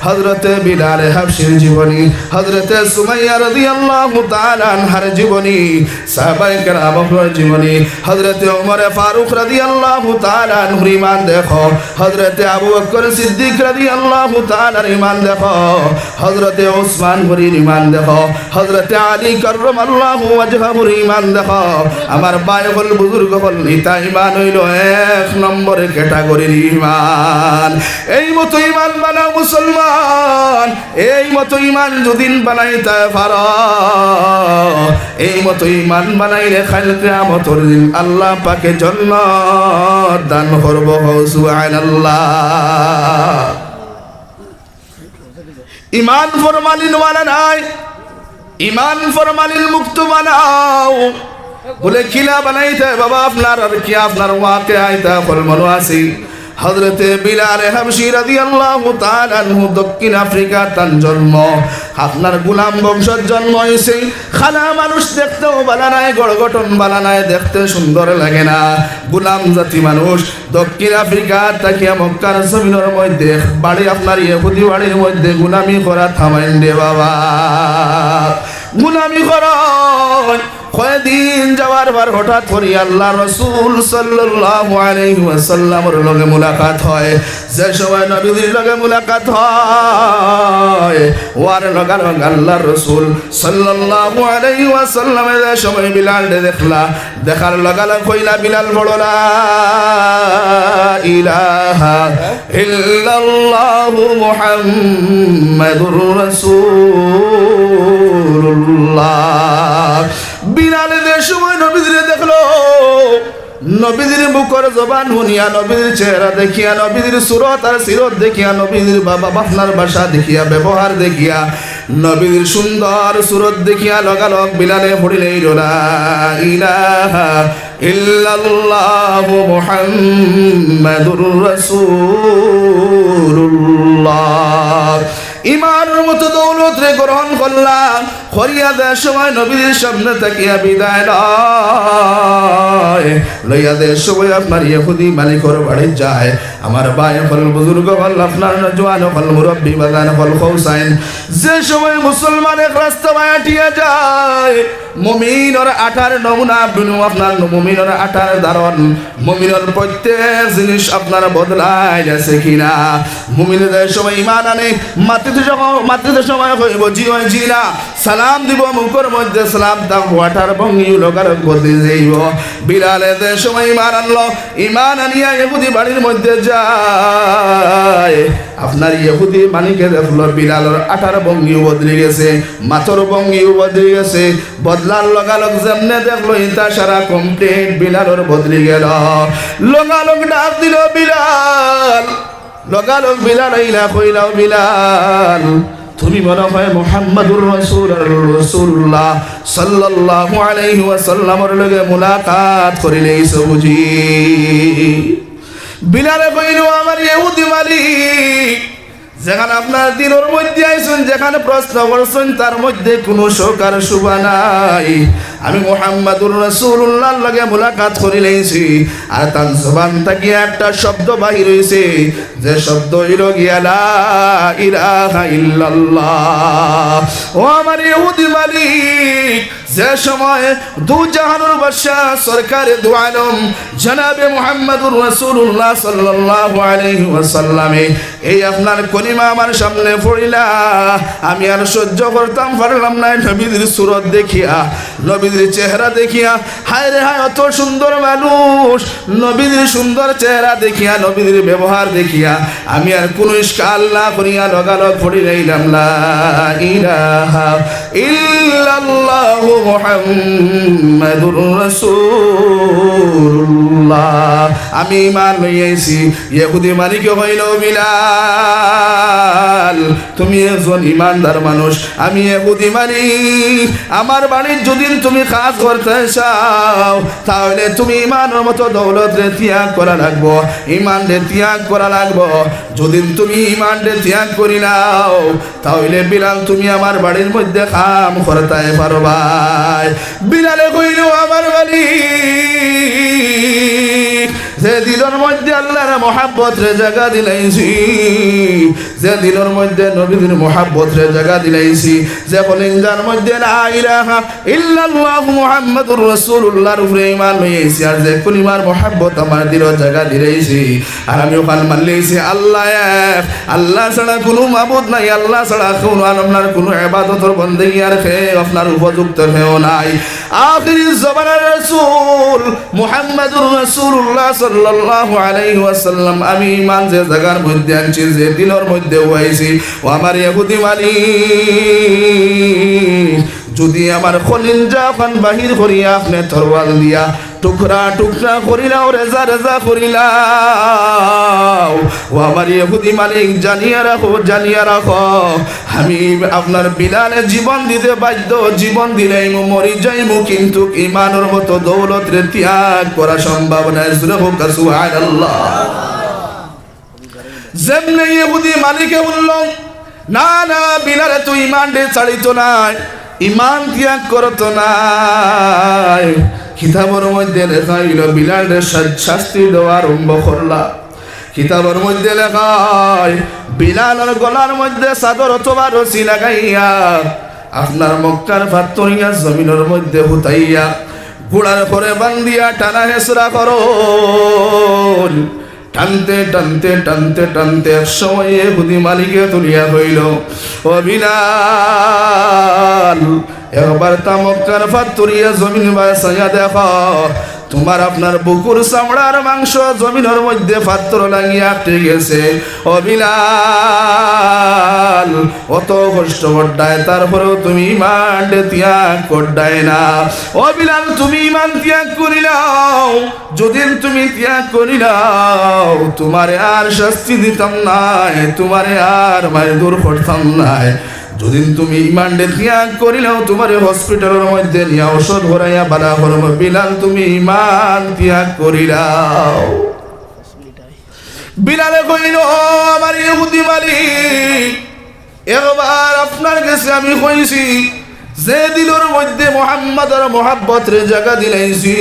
হযরতে বিলালে হাবশীর জীবনী, হযরতে সুমাইয়া রাদিয়াল্লাহু তাআলা আনহার জীবনী, সাহাবায়ে কেরাম অকলর জীবনী, হযরতে ওমরে ফারুক রাদিয়াল্লাহু তাআলা আনহুর ঈমান দেখো, হযরতে আবু বকর সিদ্দিক রাদিয়াল্লাহু তাআলার ঈমান দেখো, হযরতে ওসমান গনির ঈমান দেখো, হযরতে আলী কাররামাল্লাহু ওয়াজহাহুর ঈমান দেখো। আমার ভাই অকল, বুজুর্গ অকল, ইতা ঈমান অইলো এক নম্বর ক্যাটাগরির ঈমান। এই মতো ঈমান বানাও মুসলমান, এই মতো ঈমান যুদি বানাইতায় পারো, এই মতো ঈমান বানাইলে কাইল কিয়ামতর দিন আল্লাহ পাকে জন্নত দান করবো। কও সুবহানাল্লাহ। ঈমান ফরমালিন ওয়ালা নায়, ঈমান ফরমালিন মুক্ত বানাও। বলে, কিলা বানাইতায় বাবা আপনার, আর কি আপনার ওয়াকিয়া ইতা অকল মনো আছে? হযরতে বিলালে হাবশী রাদিয়াল্লাহু তাআলা আনহু, দক্ষিণ আফ্রিকাত তান জন্ম, আপনার গোলাম বংশত জন্ম অইছে। কালা মানুষ, দেখতেও বালা নায়, গড় গঠন বালা নায়, দেখতে সুন্দর লাগে না, গোলাম জাতি মানুষ। দক্ষিণ আফ্রিকাত থাকিয়া মক্কার জমিনর মধ্যে বাড়ি, আপনার ইহুদি বাড়ির মধ্যে গোলামি করা থামাইন রে বাবা, গোলামি করা। কয়দিন যাওয়ার পর হঠাৎ করি আল্লার রসুল সাল্লাল্লাহু আলাইহি ওয়াসাল্লামর লগে মুলাকাত হয়। যে সময় নবীজির লগে মুলাকাত হয়, অওয়ার লগালগ আল্লার রসুল সাল্লাল্লাহু আলাইহি ওয়াসাল্লামে যে সময় বিলালরে দেখলা, দেখার লগালগ কইলা, বিলাল, পড়ো লা ইলাহা ইল্লাল্লাহু মুহাম্মাদুর রাসূলুল্লাহ। বিলালে যে সময় নবীজিরে দেখলো, নবীজির মুখর জবান হুনিয়া, নবীজির চেহারা দেখিয়া, নবীজির সুরত আর সিরত দেখিয়া, নবীজির বাবা বাফনার ভাষা দেখিয়া, ব্যবহার দেখিয়া, নবীজির সুন্দর সুরত দেখিয়া লগালগ বিলালে পড়িলাইল, লা ইলাহা ইল্লাল্লাহু মুহাম্মাদুর রাসূলুল্লাহ। ইমানর মতো দৌলতরে গ্রহণ করলা। করিয়া যে সময় নবীজির সামনে থাকিয়া বিদায় লয়, লইয়া যে সময় আপনার ইহুদি মালিকর বাড়িত যায়, আমার ভাই অকল, বুজুর্গ অকল, আপনার জোয়ান অকল, মুরব্বি বাজান অকল, কও চাইন, যে সময় মুসলমান এক রাস্তা বায় আটিয়া যায়, মুমিনর আটার নমুনা, আপনার মুমিনর আটার ধারণ, মুমিনর প্রত্যেক জিনিস আপনার বদলাইয়া গেছে কিনা? মুমিনে যে সময় ইমান আনে, মাতিতে সময়, মাতিতে সময় কইবো, "জি অয়, জি না।" সালাম দিবো, মুখর মধ্যে সালাম থাকবো, আটার ভঙ্গিও লগালগ বদলি যাইবো। বিলালে যে সময় ইমান আনলো, ইমান আনিয়া ইহুদি বাড়ির মধ্যে যায়, আপনার ইহুদি মালিকে দেখলো বিলালর আটার ভঙ্গিও বদলি গেছে, মাতর ভঙ্গিও বদলি গেছে। বদলার লগালগ যেমনে দেখলো, ইতা সারা complete বিলালর বদলি গেল। লগালগ ডাক দিল, "বিলাল।" লগালগ বিলাল আইলা, কইলা, "ও বিলাল, তুমি মনে হয় মুহাম্মাদুর রাসূল, রাসূলুল্লাহ সাল্লাল্লাহু আলাইহি ওয়াসাল্লামর লগে মুলাকাত করিলাইছো বুঝি?" বিলালে কইল, "ও আমার ইহুদি মালিক, যেখান আপনার দিলর মধ্যে আইছইন, যেখান প্রশ্ন করছইন, তার মধ্যে কুনু শক আর শুবা নাই। আমি মুহাম্মাদুর রাসূলুল্লাহর লগে মুলাকাত করিলাইছি, আর তান জবান থাকি একটা শব্দ বাহির অইছে, যে শব্দ অইল গিয়া লা ইলাহা ইল্লাল্লাহ।" ও আমার ইহুদি মালিক, যে সময় দু জাহানর বাদশা সরকারে দু আলম জনাবে মুহাম্মাদুর রাসূলুল্লাহ সাল্লাল্লাহু আলাইহি ওয়াসাল্লামে এই আপনার কলিমা আমার সামনে পড়িলা, আমি আর সহ্য করতাম পারলাম না। নবীজির সুরত দেখিয়া, নবীজির চেহারা দেখিয়া, হায় রে হায়, অত সুন্দর মানুষ, নবীজির সুন্দর চেহারা দেখিয়া, নবীজির ব্যবহার দেখিয়া আমি আর কুনু ইশকাল না করিয়া লগালগ পড়িলাইলাম, লা ইলাহা ইল্লাল্লাহু মুহাম্মাদুর রাসূলুল্লাহ। আমি ঈমান লইয়া আইছি। ইহুদি মালিকে কইল, "বিলাল, তুমি একজন ঈমানদার মানুষ, আমি ইহুদি মালিক, আমার বাড়িত যুদি তুমি কাজ করতে চাও, তাহলে তুমি ঈমানর মতো দৌলতরে ত্যাগ করা লাগবো, ঈমানরে ত্যাগ করা লাগবো। যুদি তুমি ঈমানরে ত্যাগ করিলাও, তাহলে বিলাল তুমি আমার বাড়ির মধ্যে কাম করতায় পারবায়।" বিলালে কইল, "ও আমার মালিক, যে দিলর মধ্যে আল্লাহর মহব্বতরে জাগা দিলাইছি, যে দিলর মধ্যে নবীজির মহব্বতরে জাগা দিলাইছি, যে কলিজার মধ্যে লা ইলাহা ইল্লাল্লাহু মুহাম্মাদুর রাসূলুল্লাহর উপরে ঈমান লইয়াইছি, আর যে কলিমার মহব্বত আমার দিলো জাগা দিলাইছি, আর আমি অখান মানিলাইছি আল্লাহ এক, আল্লাহ ছাড়া কুনু মাবুদ নাই, আল্লাহ ছাড়া কুনু আপনার কুনু ইবাদতর বন্দেগী আর কেউ আপনার উপযুক্ত কেউ নাই। আখিরি জমানার রাসূল মুহাম্মাদুর রাসূলুল্লাহ সাল্লাল্লাহু আলাইহি ওয়াসাল্লাম, আমি ঈমান যে জাগার মধ্যে আনছি, যে দিলর মধ্যে উবাইছি, ও আমার ইহুদি মালিক, যুদি আমার কলিজাখান বাহির করিয়া আপনে তরোয়াল দিয়া টুকরা টুকরা করিলাও, রেজা রেজা করিলাও, ও আমার ইহুদি মালিক, জানিয়া রাখো, জানিয়া রাখো, আমি আপনার বিলালে জীবন দিতে বাধ্য, জীবন দিলাইমু, মরি যাইমু, কিন্তু ঈমানর মতো দৌলতরে ত্যাগ করা সম্ভব নায়। জোরে কউক্কা সুবহানাল্লাহ। যেমনে ইহুদি মালিকে হুনলো, না, না, বিলালে তো ঈমানরে ছাড়িতো নায়, ঈমান ত্যাগ করতো নায়। কিতাবর মধ্যে লেখা অইলো, বিলালরে শা-, শাস্তি দেওয়া আরম্ভ করলা। কিতাবর মধ্যে লেখা অয়, বিলালর গলার মধ্যে চাদর অথবা রশি লাগাইয়া, আপনার মক্কার ফাত্তরিয়া জমিনর মধ্যে হুতাইয়া, ঘোড়ার উপরে বান্ধিয়া টানা হেচড়া করইন। টানতে, টানতে, টানতে, টানতে এক সময় ইহুদি মালিকে তুলিয়া কইলো, "ও বিলাল, একবার তা মক্কার ফাত্তরিয়া জমিন বায় চাইয়া দেখো, তুমার আপনার বুকুর চামড়ার মাংস জমিনর মধ্যে ফাত্তর লাগিয়া আটকি গেছে। ও বিলাল, অত কষ্ট কররায়, তারপরেও তুমি ঈমানরে ত্যাগ কররায় না। ও বিলাল, তুমি ঈমান ত্যাগ করিলাও।" যুদি তুমি ত্যাগ করিলাও, তুমারে আর শাস্তি দিতাম নায়, তুমারে আর মাইরধর করতাম নায়। যুদি তুমি ঈমানরে ত্যাগ করিলাও, তুমারে হসপিটালর মধ্যে নিয়া ঔষধ করাইয়া বালা করমু। বিলাল, তুমি ঈমান ত্যাগ করিলাও। বিলালে কইলো, "ও আমার ইহুদি মালিক, একবার আপনার গেছে আমি কইছি, যে দিলর মধ্যে মুহাম্মদর মহব্বতরে জাগা দিলাইছি,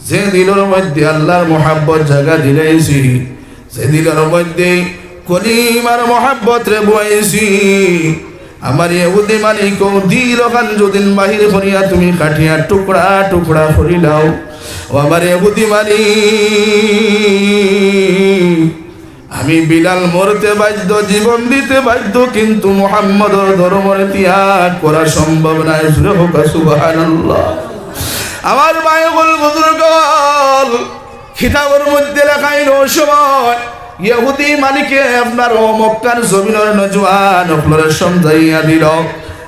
যে দিলর মধ্যে আল্লাহর মহব্বত জাগা দিলাইছি, যে দিলর মধ্যে কলিমার মহব্বতরে বওয়াইছি, আমার ইহুদি মালিক, অউ দিল অখান যুদি বাহির করিয়া তুমি কাটিয়া টুকরা টুকরা করিলাও, ও আমার ইহুদি মালিক, আমি বিলাল মরতে বাধ্য, জীবন দিতে বাধ্য, কিন্তু মুহাম্মদর ধর্মরে ত্যাগ করা সম্ভব নায়।" জোরে কউক্কা সুবহানাল্লাহ। আমার ভাই অকল, বুজুর্গ অকল, কিতাবর মধ্যে লেখা অইলো, অউ সময় ইহুদি মালিকে আপনার অউ মক্কার জমিনর নওজোয়ান অকলরে সমঝাইয়া দিলো।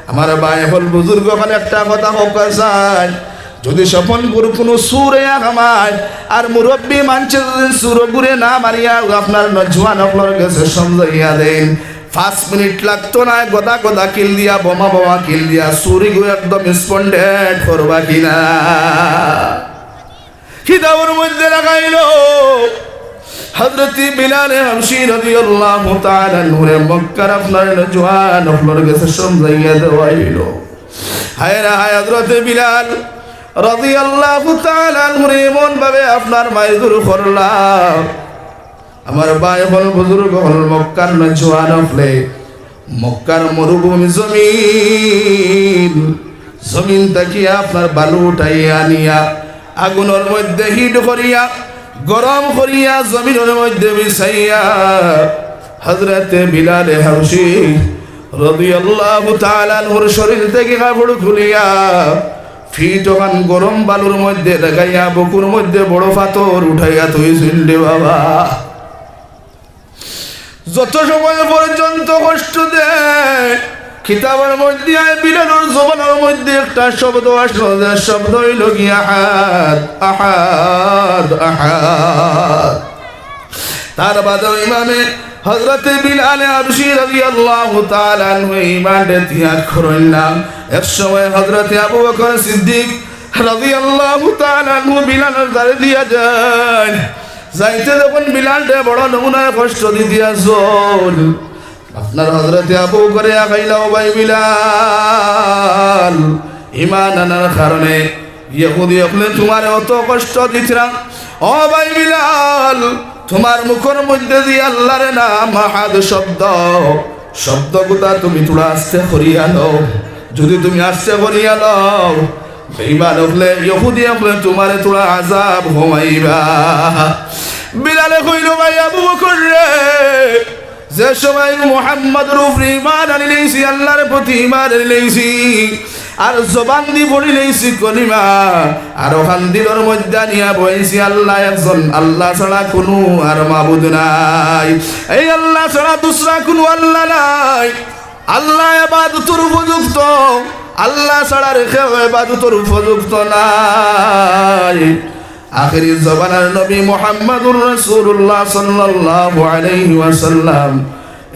আমার ভাই অকল, বুজুর্গ অকল, একটা কথা কউক্কা চাই, যুদি স্বপনপুর কুনু চুরে হামায়, আর মুরব্বি মানষে যুদি চুরগুরে না মারিয়া আপনার নওজোয়ান অকলর গেছে সমঝাইয়া দেইন, পাঁচ মিনিট লাগতো নায়, গদা গদা কিল দিয়া, বোমা বোমা কিল দিয়া চুরগু একদম স্পন্ডেড করবা কিনা। কিতাবর মধ্যে লেখা অইলো, হযরতে বিলালে হাবশী রাদিয়াল্লাহু তাআলা আনহুরে মক্কার আপনার নওজোয়ান অকলর গেছে সমঝাইয়া দেওয়া অইলো। হায় রে হায়, হযরতে বিলাল রাদিয়াল্লাহু তাআলা আনহুরে এমন ভাবে আপনার মাইরধর করলা। আমার ভাই অকল, বুজুর্গ অকল, মক্কার নওজোয়ান অকলে মক্কার মরুভূমি জমিন, জমিন থাকি আপনার বালু উঠাইয়া আনিয়া আগুনর মধ্যে হিট করিয়া, গরম করিয়া, জমিনর মধ্যে বিছাইয়া হযরতে বিলালে হাবশী রাদিয়াল্লাহু তাআলা আনহুর শরীর থাকি কাপড় খুলিয়া ফিট অখান গরম বালুর মধ্যে লাগাইয়া বুকুর মধ্যে বড় পাথর উঠাইয়া থইছইন রে বাবা। যত সময় পর্যন্ত কষ্ট দেয়, কিতাবর মধ্যে আয়, বিলালর জবানর মধ্যে একটা শব্দ আসলো, যে শব্দ অইলো গিয়া আহাদ, আহাদ, আহাদ। তার বাদেও ইমানে হযরতে বিলালে হাবশী রাদিয়াল্লাহু তাআলা আনহু ইমানরে ত্যাগ করইন না। এক সময় হযরতে আবু বকর সিদ্দিক রাদিয়াল্লাহু তাআলা আনহু বিলালর দ্বারে দিয়া যাইন। যাইতে যখন বিলালরে বড় নমুনায় কষ্ট দিতে আছইন, আপনার হযরতে আবু বকরে কইলা, "ও ভাই বিলাল, ইমান আনার কারণে ইহুদি অকলে তুমারে অত কষ্ট দিতরা, ও ভাই বিলাল, তুমার মুখর মধ্যে যে আল্লাহর নাম আহাদ শব্দ, শব্দগুতা তুমি থুড়া আস্তে করিয়া লও। যুদি তুমি আস্তে করিয়া লও, বেঈমান অকলে, ইহুদি অকলে তুমারে থুড়া আযাব কমাইবা। বিলালে কইলো, ভাই আবু বকর রে, যে সময় মুহাম্মদর উপরে ঈমান আনি লইছি, আল্লাহর প্রতি ঈমান আনি লইছি, আর জবান দি পড়ি লইছি কলিমা, আর অখান দিলর মধ্যে আনিয়া বইছি আল্লাহ একজন, আল্লাহ ছাড়া কুনু আর মাবুদ নাই, এই আল্লাহ ছাড়া দুসরা কুনু আল্লাহ নাই, আল্লাহ ইবাদতর উপযুক্ত, আল্লাহ ছাড়া আর কেউ ইবাদতর উপযুক্ত নাই। আখেরি জমানার নবী মুহাম্মাদুর রাসূলুল্লাহ সাল্লাল্লাহু আলাইহি ওয়াসাল্লাম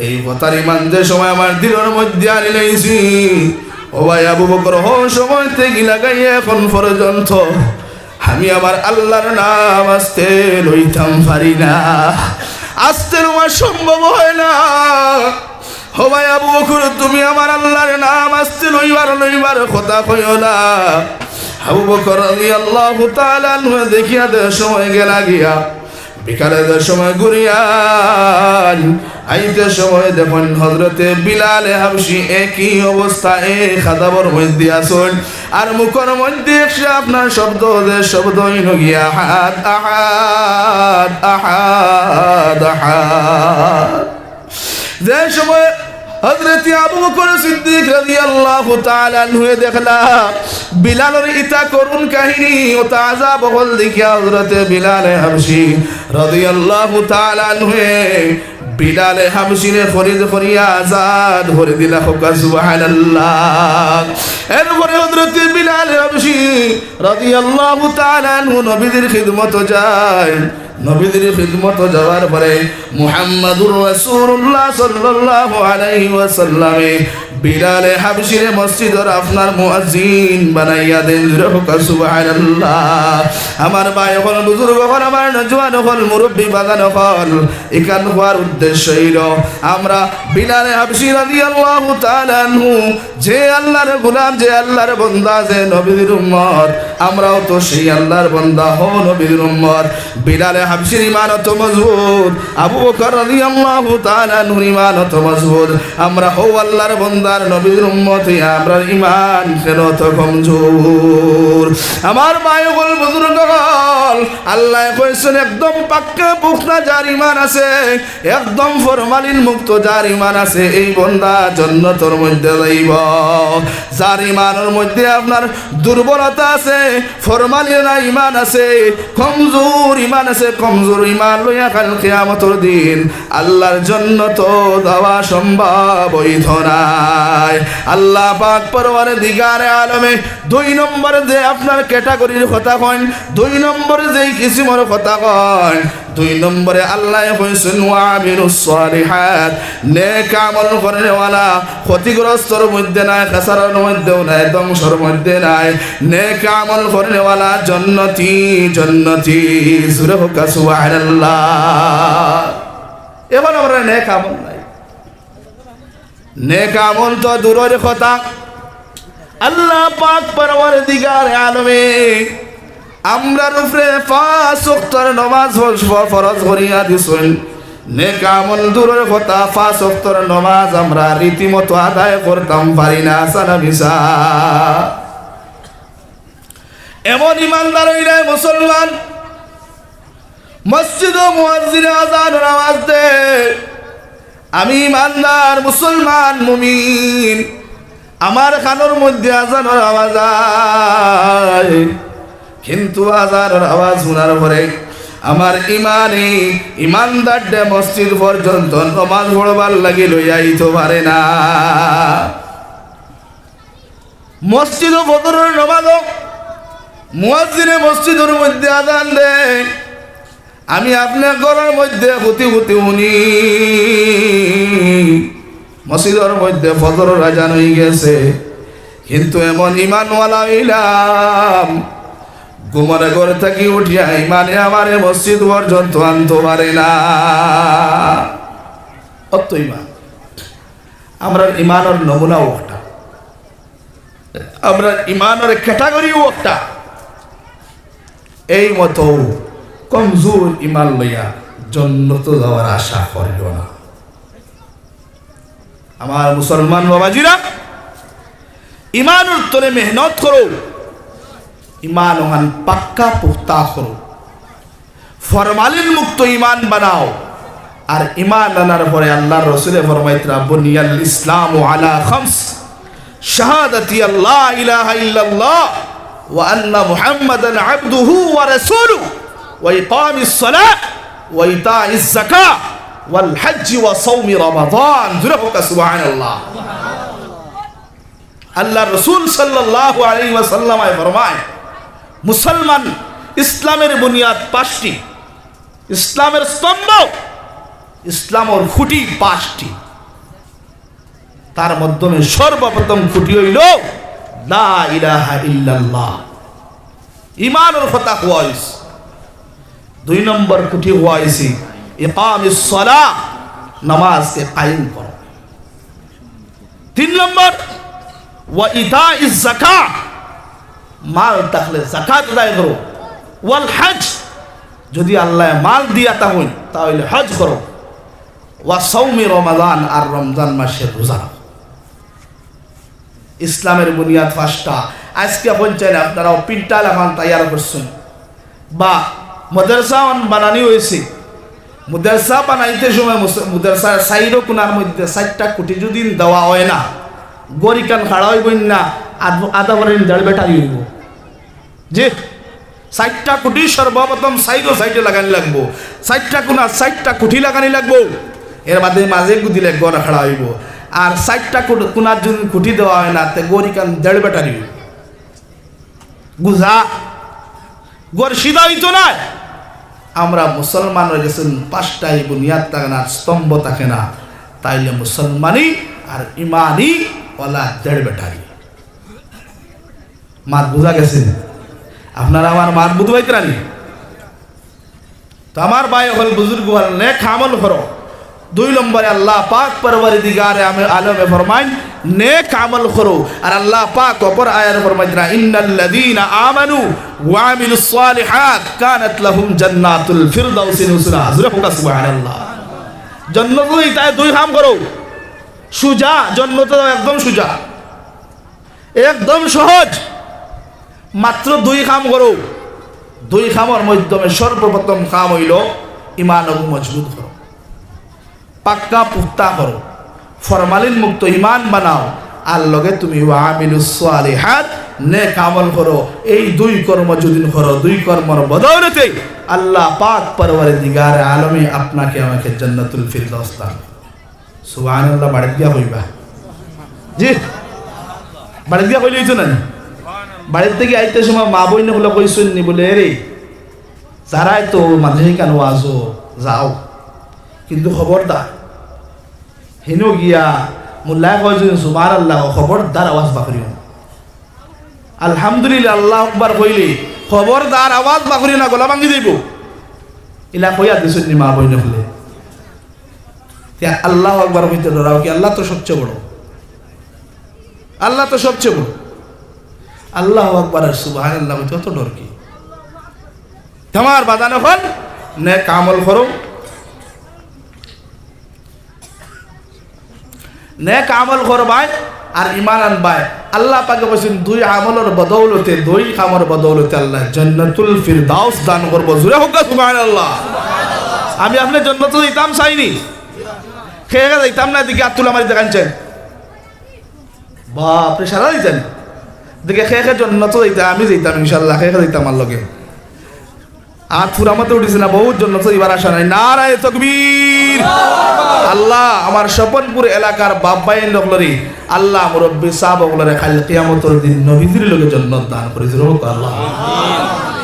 এই কথার ঈমান যে সময় আমার দিলর মধ্যে আনি লইছি, ও ভাই আবু বকর, হউ সময় থাকি লাগাইয়া এখন পর্যন্ত আমি আমার আল্লাহর নাম আস্তে লইতাম পারি না, আস্তে লওয়া সম্ভব হয় না। ও ভাই আবু বকর, তুমি আমার আল্লাহর নাম আস্তে লইবার, লইবার কথা কইও না। আবু বকর রাদিয়াল্লাহু তাআলা আনহু দেখিয়া যে সময় গেলা গিয়া, বিকালে যে সময় ঘুরিয়া আইতে সময় দেখইন হযরতে বিলালে হাবশী একই অবস্থা, এক আযাবর মধ্যে আছইন। আর মুখর মধ্যে একটা আপনার শব্দ, যে শব্দ অইলো গিয়া আহাদ, আহাদ, আহাদ, আহাদ। যে সময় হযরতে আবু বকর সিদ্দিক রাদিয়াল্লাহু তাআলা আনহু দেখলা বিলালর ইতা করুণ কাহিনী, অতা আযাব অকল দেখিয়া হযরতে বিলালে হাবশী রাদিয়াল্লাহু তাআলা আনহু বিলালে হাবশীরে খরিদ করিয়া আজাদ করি দিলা। কউক্কা সুবহানাল্লাহ। এরপরে হযরতে বিলালে হাবশী রাদিয়াল্লাহু তাআলা আনহু নবীজির খিদমতো যায়। নবীজির খিদমতো যাওয়ার পরে মুহাম্মাদুর রাসূলুল্লাহ সাল্লাল্লাহু আলাইহি ওয়াসাল্লামে বিলালে হাবশীরে মসজিদর আপনার মুয়াজ্জিন বানাইয়া দেন। জোরে কউক্কা সুবহানাল্লাহ। আমার ভাই অকল, বুজুর্গ অকল, আমার নওজোয়ান অকল, মুরব্বি বাজান অকল, ইখান কওয়ার উদ্দেশ্য অইলো আমরা বিলালে হাবশী রাদিয়াল্লাহু তাআলা আনহু যে আল্লাহর গোলাম, যে আল্লাহর বন্দা, যে নবীর উম্মত, আমরাও তো সেই আল্লাহর বন্দা, হউ নবীর উম্মত। বিলালে হাবশীর ঈমান অত মজবুত, আবু বকর রাদিয়াল্লাহু তাআলা আনহুর ঈমান অত মজবুত। আমরা হউ আল্লাহর বন্দার নবীর উম্মত অইয়া আমরার ঈমান কেনে অত কমজোর? আমার ভাই অকল, বুজুর্গ অকল, আল্লায় কইছইন একদম পাক্কা পুখতা যার ঈমান আছে, একদম ফরমালিন মুক্ত যার ঈমান আছে, এই বন্দা জন্নতর মধ্যে যাইবো। যার ঈমানর মধ্যে আপনার দুর্বলতা আছে, ফরমালিন ঈমান আছে, কমজোর ঈমান আছে, কমজোর ঈমান লইয়া কাল কিয়ামতর দিন আল্লাহর জন্নতো যাওয়া সম্ভব অইতো নায়। আল্লাহ পাক পরওয়ারদিগারে আলমে দুই নম্বরে যে আপনার category-র কথা কইন, দুই নম্বরে যেই কিসিমর কথা কইন, দুই নম্বরে আল্লায় কইছইন, "ওয়া আমিলুস সালিহাত", নেক আমল করনেওয়ালা ক্ষতিগ্রস্তর মধ্যে নায়, খেসারার মধ্যেও নায়, ধ্বংসর মধ্যে নায়, নেক আমল করনেওয়ালা জন্নতি, জন্নতি। জোরে কউক্কা সুবহানাল্লাহ। এখন আমরার নেক আমল নাই। নেক আমল তো দূরর কথা, আল্লাহ পাক পরওয়ারদিগারে আলমে আমরার উপরে পাঁচ ওয়াক্তর নামাজ ফরজ, ফরজ করিয়া দিছইন। নেক আমল দূরর কথা, পাঁচ ওয়াক্তর নামাজ আমরা রীতিমতো আদায় করতাম পারি না, হাছা না মিছা? এমন ইমানদার অইলে মুসলমান, মসজিদো মুয়াজ্জিনে আজানর আওয়াজ দে, আমি ইমানদার, মুসলমান, মুমিন, আমার কানর মধ্যে আজানর আওয়াজ আয়, কিন্তু আজানর আওয়াজ হুনার পরে আমার ইমানে, ইমানদারডে মসজিদ পর্যন্ত নমাজ পড়বার লাগি লইয়া আইতো পারে না। মসজিদো ফজরর নমাজো মুয়াজ্জিনে মসজিদর মধ্যে আজান দেয়, আমি আপনে ঘরর মধ্যে হুতি হুতি হুনি, মসজিদর মধ্যে ফজরর আজান অইগেছে, কিন্তু এমন ইমানওয়ালা অইলাম, ঘুমর ঘর থাকি উঠিয়া ইমানে আমারে মসজিদ পর্যন্ত আনতো পারে না। অত ইমান। আমরার ইমানর নমুনা অউটা। আমরার ইমানর category অউটা। এই মতো কমজোর ইমান লইয়া জন্নতো যাওয়ার আশা করিও না। আমার মুসলমান বাবাজিরা, ইমানর তলে মেহনত করো, ইমান অখান পাক্কা পুক্তা করো, ফরমালিন মুক্ত ইমান বানাও। আর ইমান আনার পরে আল্লাহর রসুলে ফরমাইতরা, "বুনিয়াল ইসলামু আলা খামস, শাহাদাতি আল্লা ইলাহা ইল্লাল্লাহ ওয়া আন্না মুহাম্মাদান আবদুহু ওয়া রাসূলুহু ওয়া ইকামিস সালাহ ওয়া ইতাইজ যাকাহ ওয়াল হজ্জি ওয়া সাওমি রমাদান।" জোরে কউক্কা সুবহানাল্লাহ। আল্লাহর রসুল সাল্লাল্লাহু আলাইহি ওয়াসাল্লামে ফরমায়, মুসলমান ইসলামের বুনিয়াদ পাঁচটি, ইসলামের স্তম্ভ, ইসলামের খুঁটি পাঁচটি। তার মাধ্যমে সর্বপ্রথম খুঁটি অইলো লা ইলাহা ইল্লাল্লাহ, ইমানর কথা কওয়া অইছে। দুই নম্বর খুঁটি কওয়া অইছে ইকামিস সালাহ, নামাজকে কায়েম করো। তিন নম্বর, ওয়া ইতাইজ যাকাহ, মাল থাকলে যাকাত আদায় করো। ওয়াল হজ, যদি আল্লায় মাল দিয়া থাকইন, তা অইলে হজ করো। ওয়া সাওমি রমাদান, আর রমজান মাসের রোজা রাখো। ইসলামের বুনিয়াদ পাঁচটা। আইজকে কইন চাইন আপনারাও পিন্টাল অখান তৈয়ার করছইন, বা মাদ্রাসা অন বানানি অইছে, মাদ্রাসা বানাইতে সময় মুস-, মাদ্রাসার চাইরো কোনার মধ্যে চাইরটা খুঁটি যদি দেওয়া অয় না, ঘর ইখান খাড়া অইবো না, আধ-, আধা বাড়ির দেড় বেটারি অইবো। জি, চাইরটা খুঁটি সর্বপ্রথম চাইরো সাইডে লাগানি লাগবো, চাইরটা কোনা চাইরটা খুঁটি লাগানি লাগবো। এর বাদে মাঝে গুদিলে ঘর খাড়া অইবো। আর চাইরটা কোন-, কোনার যদি খুঁটি দেওয়া অয় না, তে ঘর ইখান দেড় বেটারি অইবো। বুঝা? ঘর সিধা অইতো নায়। আমরা মুসলমান অইগেছি, পাঁচটাই বুনিয়াদ থাকে না, স্তম্ভ থাকে না, তাইলে মুসলমানি আর ইমানি অলা দেড় বেটারি। মাত বুঝা গেছে? আপনারা আমার মাত বুঝবাইতরা নি? তো আমার ভাই অকল, বুজুর্গ অকল, নেক আমল করো। দুই নম্বরে আল্লাহ পাক পরওয়ারদিগারে আমে-, আলমে ফরমাইন, নেক আমল করো। আর আল্লাহ পাক অপর আয়াতে ফরমাইতরা, "ইন্নাল্লাযীনা আমানু ওয়া আমিলুস সালিহাত কানাত লাহুম জান্নাতুল ফিরদাউসি নুজুলা।" জোরে কউক্কা সুবহানাল্লাহ। জন্নতো যাইতায় দুই কাম করো। সুজা, জন্নতো যাওয়া একদম সুজা। একদম সহজ, মাত্র দুই কাম করো। দুই কামর মাধ্যমে সর্বপ্রথম কাম অইলো ইমান অগু মজবুত করো, পাক্কা পুক্তা করো, ফরমালিন মুক্ত ইমান বানাও, আর লগে তুমি ওয়া আমিলুস সালিহাত, নেক আমল করো। এই দুই কর্ম যদি করো, দুই কর্মর বদৌলতে আল্লাহ পাক পরওয়ারদিগারে আলমে আপনাকে আমাকে জান্নাতুল ফিরদাউস দান। সুবহানাল্লাহ, বাড়িত গিয়া কইবা। জি, বাড়িত গিয়া কইলে অইতো না নি? বাড়িত থাকি আইতে সময় মা বইন অকলে কইছইন নি বুলে, "এরে, যারায় তো মাদ্রাসা ইখানো আছো, যাও, কিন্তু খবরদার, হিনো গিয়া মোল্লায় কইছইন সুবহানাল্লাহ, খবরদার আওয়াজ বার করিও না।" আলহামদুলিল্লাহ, আল্লাহু আকবার কইলে, খবরদার আওয়াজ বার করিও না, গলা ভাঙ্গি যাইবো। ইলা কইয়া দিছইন নি মা বইন অকলে। তে আল্লাহু আকবার কইতে ডরাও কি? আল্লাহ তো সবচেয়ে বড়, আল্লাহ তো সবচেয়ে বড়। আল্লাহু আকবার আর সুবহানাল্লাহ কইতে অত ডর কি? তে আমার বাজান অকল, নেক আমল করো, নেক আমল করবায় আর ইমান আনবায়। আল্লাহ পাকে কইছইন, দুই আমলর বদৌলতে, দুই কামর বদৌলতে আল্লাহ জান্নাতুল ফিরদাউস দান করবো। জোরে কউক্কা সুবহানাল্লাহ। আমি আপনে জন্নতো যাইতাম চাইনি, কে কে যাইতাম না, এদিকে আত তুলা মারি দেখাইন চাই। বাপরে, সারা দিছেন। দেখি কে কে জন্নতো যাইতা, আমি যাইতাম ইনশাআল্লাহ, কে কে যাইতা আমার লগে। আর ফুরা মাতে উঠিছে না, বহুত জন্নতো যাইবার আশা নাই। নারায়ে তাকবীর। আল্লাহ, আমার স্বপনপুর এলাকার বাপ ভাইন অকলরে, আল্লাহ, মুরব্বি সাব অকলরে কাইল কিয়ামতর দিন নবীজির লগে জন্নত দান করি দিও আল্লাহ।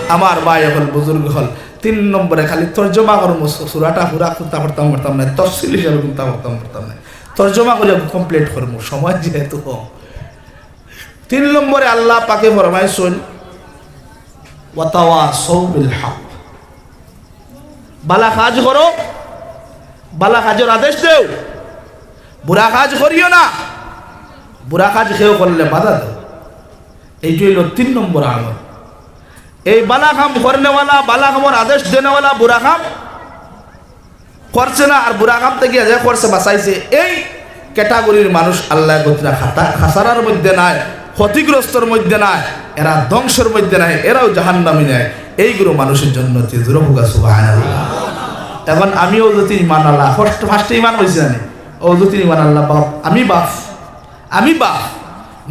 আমার ভাই অকল, বুজুর্গ অকল, তিন নম্বরে খালি তর্জমা করমু, সু-, সুরাটা পুরা কুন্তা পড়তাম পারতাম না, তফসিল হিসাবে কুন্তা পড়তাম পারতাম না। তর্জমা করিয়া complete করমু, সময় যেহেতু কম। তিন নম্বরে আল্লাহ পাকে ফরমাইছইন, "ওয়াতাওয়াসাউ বিল হক।" বালা কাজ করো, বালা কাজর আদেশ দেও, বুরা কাজ করিও না, বুরা কাজ কেউ করলে বাধা দেও। এইটা অইলো তিন নম্বর আমল। এই বালা কাম করনেওয়ালা, বালা কামর আদেশ দেনেওয়ালা বুরা কাম করছে না, আর বুরা কাম থাকি যে করছে বাঁচাইছে, এই ক্যাটাগরির মানুষ আল্লায় কইরা খাতা-, খাসারার মধ্যে নাই, ক্ষতিগ্রস্তর মধ্যে নাই, এরা ধ্বংসর মধ্যে নাই, এরাও জাহান্নামী নাই, এইগুলো মানুষের জন্য তে জোরে কউক্কা সুবহানাল্লাহ। এখন আমি অজুতি ইমান আল্লাহ, ফার্স্ট, ফার্স্টে ইমান অইছে না নি? অজুতি ইমান আল্লাহ, বাপ, আমি বাপ, আমি বাপ,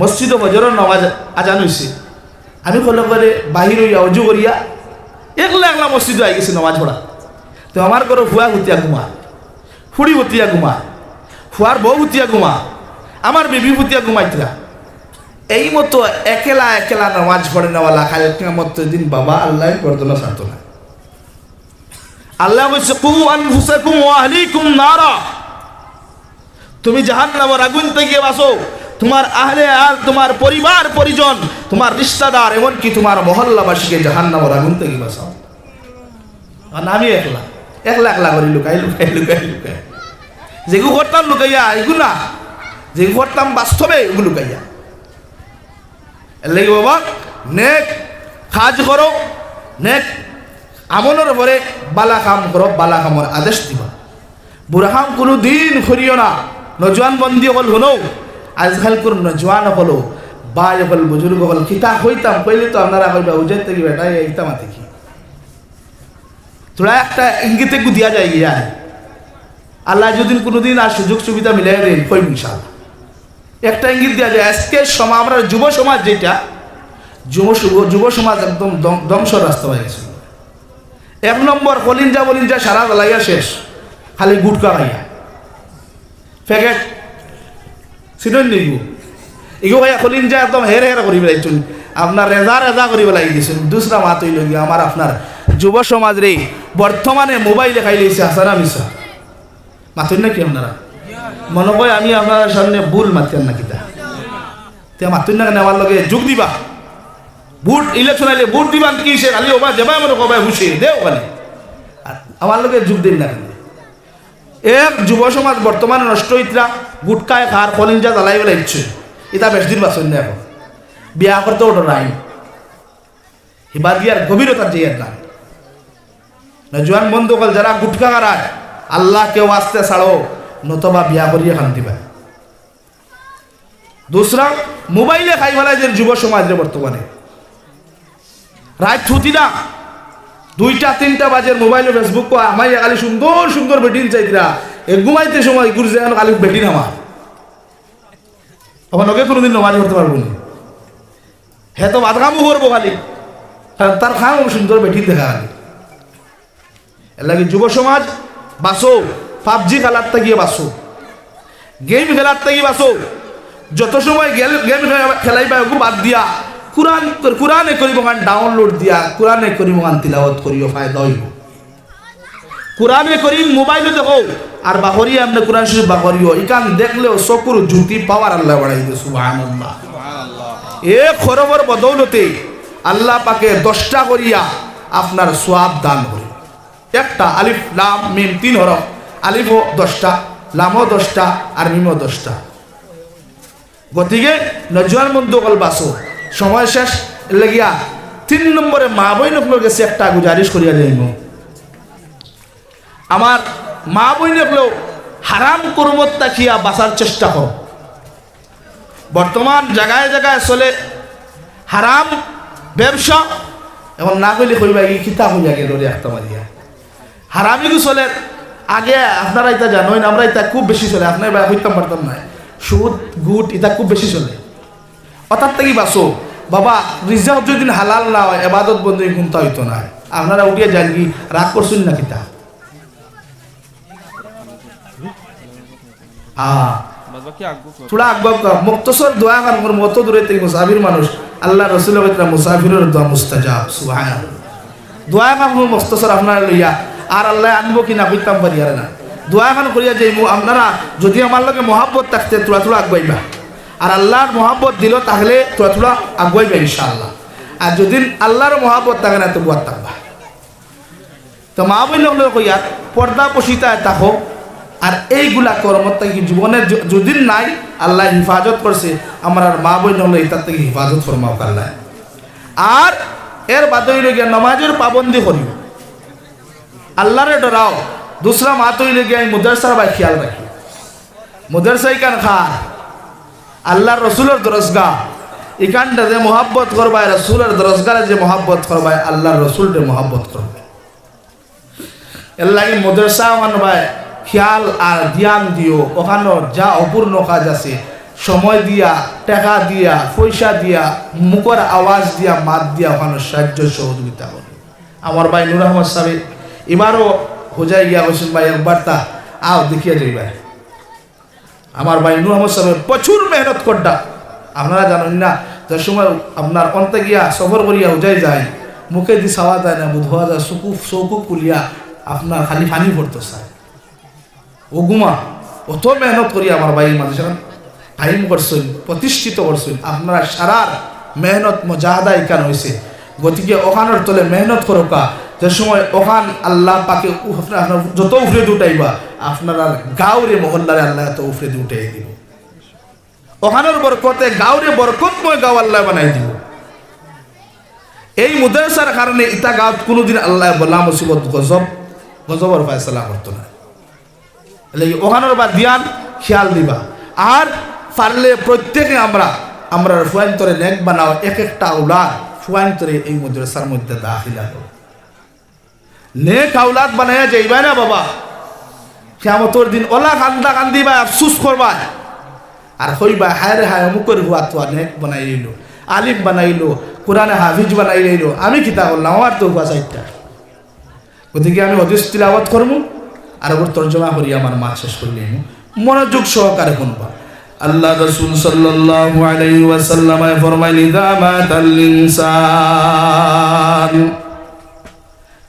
মসজিদো ফজরর নামাজ আজান অইছে, আমি কলে কলে বাহির অইয়া অজু করিয়া একলা একলা মসজিদো আই গেছি নামাজ পড়া। তো আমার ঘরো ফুয়া হুতিয়া ঘুমা, ফুড়ি হুতিয়া ঘুমা, ফুয়ার বউ হুতিয়া ঘুমা, আমার বিবি হুতিয়া ঘুমাইতরা। এই মতো একলা একলা নামাজ পড়নেওয়ালা কাল কিয়ামতর দিন বাবা আল্লায় গর্দনা ছাড়তো না। আল্লায় কইছে, "কু আনফুসাকুম ওয়া আহলিকুম নারা।" তুমি জাহান্নামর আগুন থাকি বাঁচো, তুমার আহলে আল, তুমার পরিবার পরিজন, তুমার রিশতাদার, এমনকি তুমার মহল্লাবাসীকে জাহান্নামর আগুন থাকি বাঁচাও। আর আমি একলা, একলা একলা করি লুকাই, লুকাই, লুকাই, লুকাই। যেগু করতাম লুকাইয়া, এগু না, যেগু করতাম বাস্তবে, এগু লুকাইয়া। এর লাগি বাবা, নেক কাজ করো, নেক আমলর উপরে বালা কাম করো, বালা কামর আদেশ দিবা। বুরা কাম কুনুদিন করিও না। নওজোয়ান বন্দি অকল হুনো, আজকালকুর নওজোয়ান অকল, ভাই অকল, বুজুর্গ অকল, কিতা কইতাম, কইলে তো আপনারা কইবা, "উজাইর থাকি বেটা, ইতা মাতে কি?" থুড়া একটা ইঙ্গিতে গু দিয়া যায় গিয়া। আল্লায় যদি কুনুদিন আর সুযোগ সুবিধা মিলাই দেইন, কইমু ইনশাআল্লাহ। একটা ইঙ্গিত দিয়া যায়, আজকে সমা-, আমরার যুব সমাজ যেটা, যুব সু-, যুব সমাজ একদম ধ্বং-, ধ্বংসর রাস্তা অইয়া গেছে। এক নম্বর, কলিঞ্জা বলিঞ্জা সারা জ্বালাইয়া শেষ, খালি গুটকা খাইয়া। প্যাকেট, সিডন নিগু। ইগু খাইয়া কলিঞ্জা একদম হের হের করি বেলাইছইন। আপনার রেজা রেজা করি বেলাই দিছইন। দুসরা মাত অইলো গিয়া, আমার আপনার যুব সমাজ রে, বর্তমানে মোবাইলে খাইলাইছে, হাছা না মিছা? মাতইন না কি আপনারা? মনো কয় আমি আপনারার সামনে ভুল মাতিয়ার না কিতা? তে মাতইন না কেনে? আমার লগে যোগ দিবা। ভোট, ইলেকশন আইলে ভোট দিবা নি কিসে? খালি ওবা যেবায় মনো কবায় হুশে দেও খালি। আর আমার লগে যোগ দেইন না কেনে? এক যুব সমাজ বর্তমানে নষ্ট অইতরা, গুটকায় খার, কলিঞ্জা জ্বালাই বেলাইছে। ইতা বেশ দিন বাঁচইন না এখন। বিয়া করতেও ডরাইন। হিবাদিয়ার গভীরতা যাইয়ের না। নওজোয়ান বন্ধু অকল যারা গুটকা খারায়, আল্লাহকে ওয়াস্তে ছাড়ো, নতুবা বিয়া করিয়া খান দিবা। দুসরা, মোবাইলে খাই ফেলাইছে যুব সমাজরে বর্তমানে। রাইত হুতি না, দুইটা তিনটা বাজের মোবাইলো Facebook কো আমাইয়া খালি সুন্দর সুন্দর বেটিন চাইতরা, এ ঘুমাইতে সময় ঘুরছে এখন খালি বেটিন আমার। আবার লগে কোনোদিন নমাজ পড়তে পারবো না। হে তো বাদ কামও করবো খালি, কারণ তার কাম সুন্দর বেটিন দেখা খালি। এর লাগি যুব সমাজ বাঁচো, পাবজি খেলার থাকি বাঁচো, গেম খেলার থাকি বাঁচো। যত সময় গেল-, গেম খেলা-, খেলাইবা, ওগু বাদ দিয়া কোরআন, কোরআনে করিম ওখান ডাউনলোড দিয়া কোরআনে করিম ওখান তিলাওয়াত করিও, ফায়দা অইবো। কোরআনে করিম মোবাইলো দেখো, আর বাহরিয়া এমনে কোরআন শরীফ বাহরিও, ইখান দেখলেও চকুর জ্যোতি পাওয়ার আল্লায় বাড়াই দে, সুবহানাল্লাহ। এক হরফর বদৌলতে আল্লাহ পাকে দশটা করিয়া আপনার সওয়াব দান করে। একটা আলিফ, লাম, মিম, তিন হরফ, আলিফও দশটা, লামও দশটা, আর মিমও দশটা। গতিকে নওজোয়ান বন্ধু অকল বাঁচো, সময় শেষ। এর লাগিয়া তিন নম্বরে মা বইন অকলর গেছে একটা গুজারিশ করিয়া যাইমু। আমার মা বইন অকলেও হারাম কর্মত থাকিয়া বাঁচার চেষ্টা করো। বর্তমান জাগায় জাগায় চলে হারাম ব্যবসা। এখন না কইলে কইবা, "ই কিতা কইয়া গেল রে একটা মারিয়া?" হারামিগু চলে। আগে আপনারা ইতা জানইন, আমরা ইতা খুব বেশি চলে, আপনারা ইবা কইতাম পারতাম না। সুদ, গুট ইতা খুব বেশি চলে। অতার থাকি বাঁচো। বাবা, রিজিক যদি হালাল না অয়, এবাদত বন্দেগি কুন্তা অইতো নায়। আপনারা উঠিয়া যাইন গি, রাগ করছইন না কিতা? আ, থুড়া আগুয়া, আগুয়া। মুক্তসর দোয়া খান করমু, অত দূরে থাকি মুসাফির মানুষ। আল্লার রসুলে কইতরা, "মুসাফিরর দোয়া মুস্তাজাব।" সুবহানাল্লাহ। দোয়া খান করমু মুক্তসর আপনারে লইয়া, আর আল্লায় আনবো কি না কইতাম পারি আর না। দোয়া খান করিয়া যাইমু, আপনারা যদি আমার লগে মহব্বত থাকতে থুড়া থুড়া আগুয়াইবা, আর আল্লার মহব্বত দিল তাহলে থুড়া থুড়া আগুয়াইবা ইনশাআল্লাহ। আর যদি আল্লার মহব্বত থাকে না, তো বুয়াত থাকবা। তো মা বইন অকলরে কইয়ার, পর্দা পশিতায় থাকো, আর এইগুলা কর্মত থাকি জীবনে য-, যদিন নাই, আল্লায় হেফাজত করছে, আমরার মা বইন অকলরে ইতার থাকি হেফাজত ফরমাউক আল্লায়। আর এর বাদে অইলো গিয়া নমাজর পাবন্দি করিও, আল্লারে ডরাও। দুসরা মাত অইলো গিয়া এই মাদ্রাসার বায় খিয়াল রাখিও। মাদ্রাসা ইখান কার? আল্লার রসুলর দরসগা। ইখানরে যে মহব্বত করবায়, রসুলর দরসগারে যে মহব্বত করবায়, আল্লার রসুলরে মহব্বত করবায়। এরলাগি মাদ্রাসা অখান বায় খিয়াল আর ধিয়ান দিও, অখানো যা অপূর্ণ কাজ আছে, সময় দিয়া, টেকা দিয়া, পয়সা দিয়া, মুখর আওয়াজ দিয়া, মাত দিয়া অখানো সাহায্য সহযোগিতা করো। আমার ভাই নূর আহমদ সাবে ইবারও হোজাই গিয়া কইছইন, "ভাই, একবার তা আও, দেখিয়া যাইবায়।" আমার ভাই নূর আহমদ সাবে প্রচুর মেহনত কররা। আপনারা জানইন না, যে সময় আপনার অন্তে গিয়া সফর করিয়া হোজাই যায়, মুখেদি চাওয়া যায় না, বুঝা যায়, চকু, চকু খুলিয়া আপনার খালি পানি পড়তো চায়। অগুমা, অত মেহনত করি আমার ভাই মাদ্রাসাখান কায়েম করছইন, প্রতিষ্ঠিত করছইন। আপনারা সারার মেহনত মুজাহাদা ইখান অইছে। গতিকে অখানর তলে মেহনত করউক্কা, যে সময় অখান আল্লাহ পাকে উ-, আপনার, আপনার যত উপরেদি উঠাইবা, আপনারার গাঁওরে মহল্লারে আল্লায় অত উপরেদি উঠাই দিবো। অখানর বরকতে গাঁওরে বরকতময় গাঁও আল্লায় বানাই দিবো। এই মাদ্রাসার কারণে ইতা গাঁওত কুনুদিন আল্লায় বালা মুসিবত, গজব, গজবর ফয়সালা করতো নায়। এরলাগি অখানর বায় ধিয়ান খিয়াল দিবা। আর পারলে প্রত্যেকে আমরা, আমরার ফুয়াইন্তরে নেক বানাও, এক একটা আওলাদ ফুয়াইন্তরে এই মাদ্রাসার মধ্যে দাখিলা করো। নেক আওলাদ বানাইয়া যাইবায় না বাবা, কিয়ামতর দিন অলা কান্দা কান্দিবায়, আফসুস করবায়, আর কইবায়, "হায়রে হায়, অমুকর ফুয়া তো নেক বানাইলো, আলিম বানাইলো, কোরআনে হাফিজ বানাইলো, আমি কিতা করলাম, আমার তো ফুয়া চাইরটা।" গতিকে আমি হাদিস তিলাওয়াত করমু, আর অগুর তর্জমা করি আমার মাত শেষ করিলিমু। মনোযোগ সহকারে হুনবা। আল্লার রসুল সাল্লাল্লাহু আলাইহি ওয়াসাল্লামে ফরমাইন, "ইযা মাতাল ইনসান।"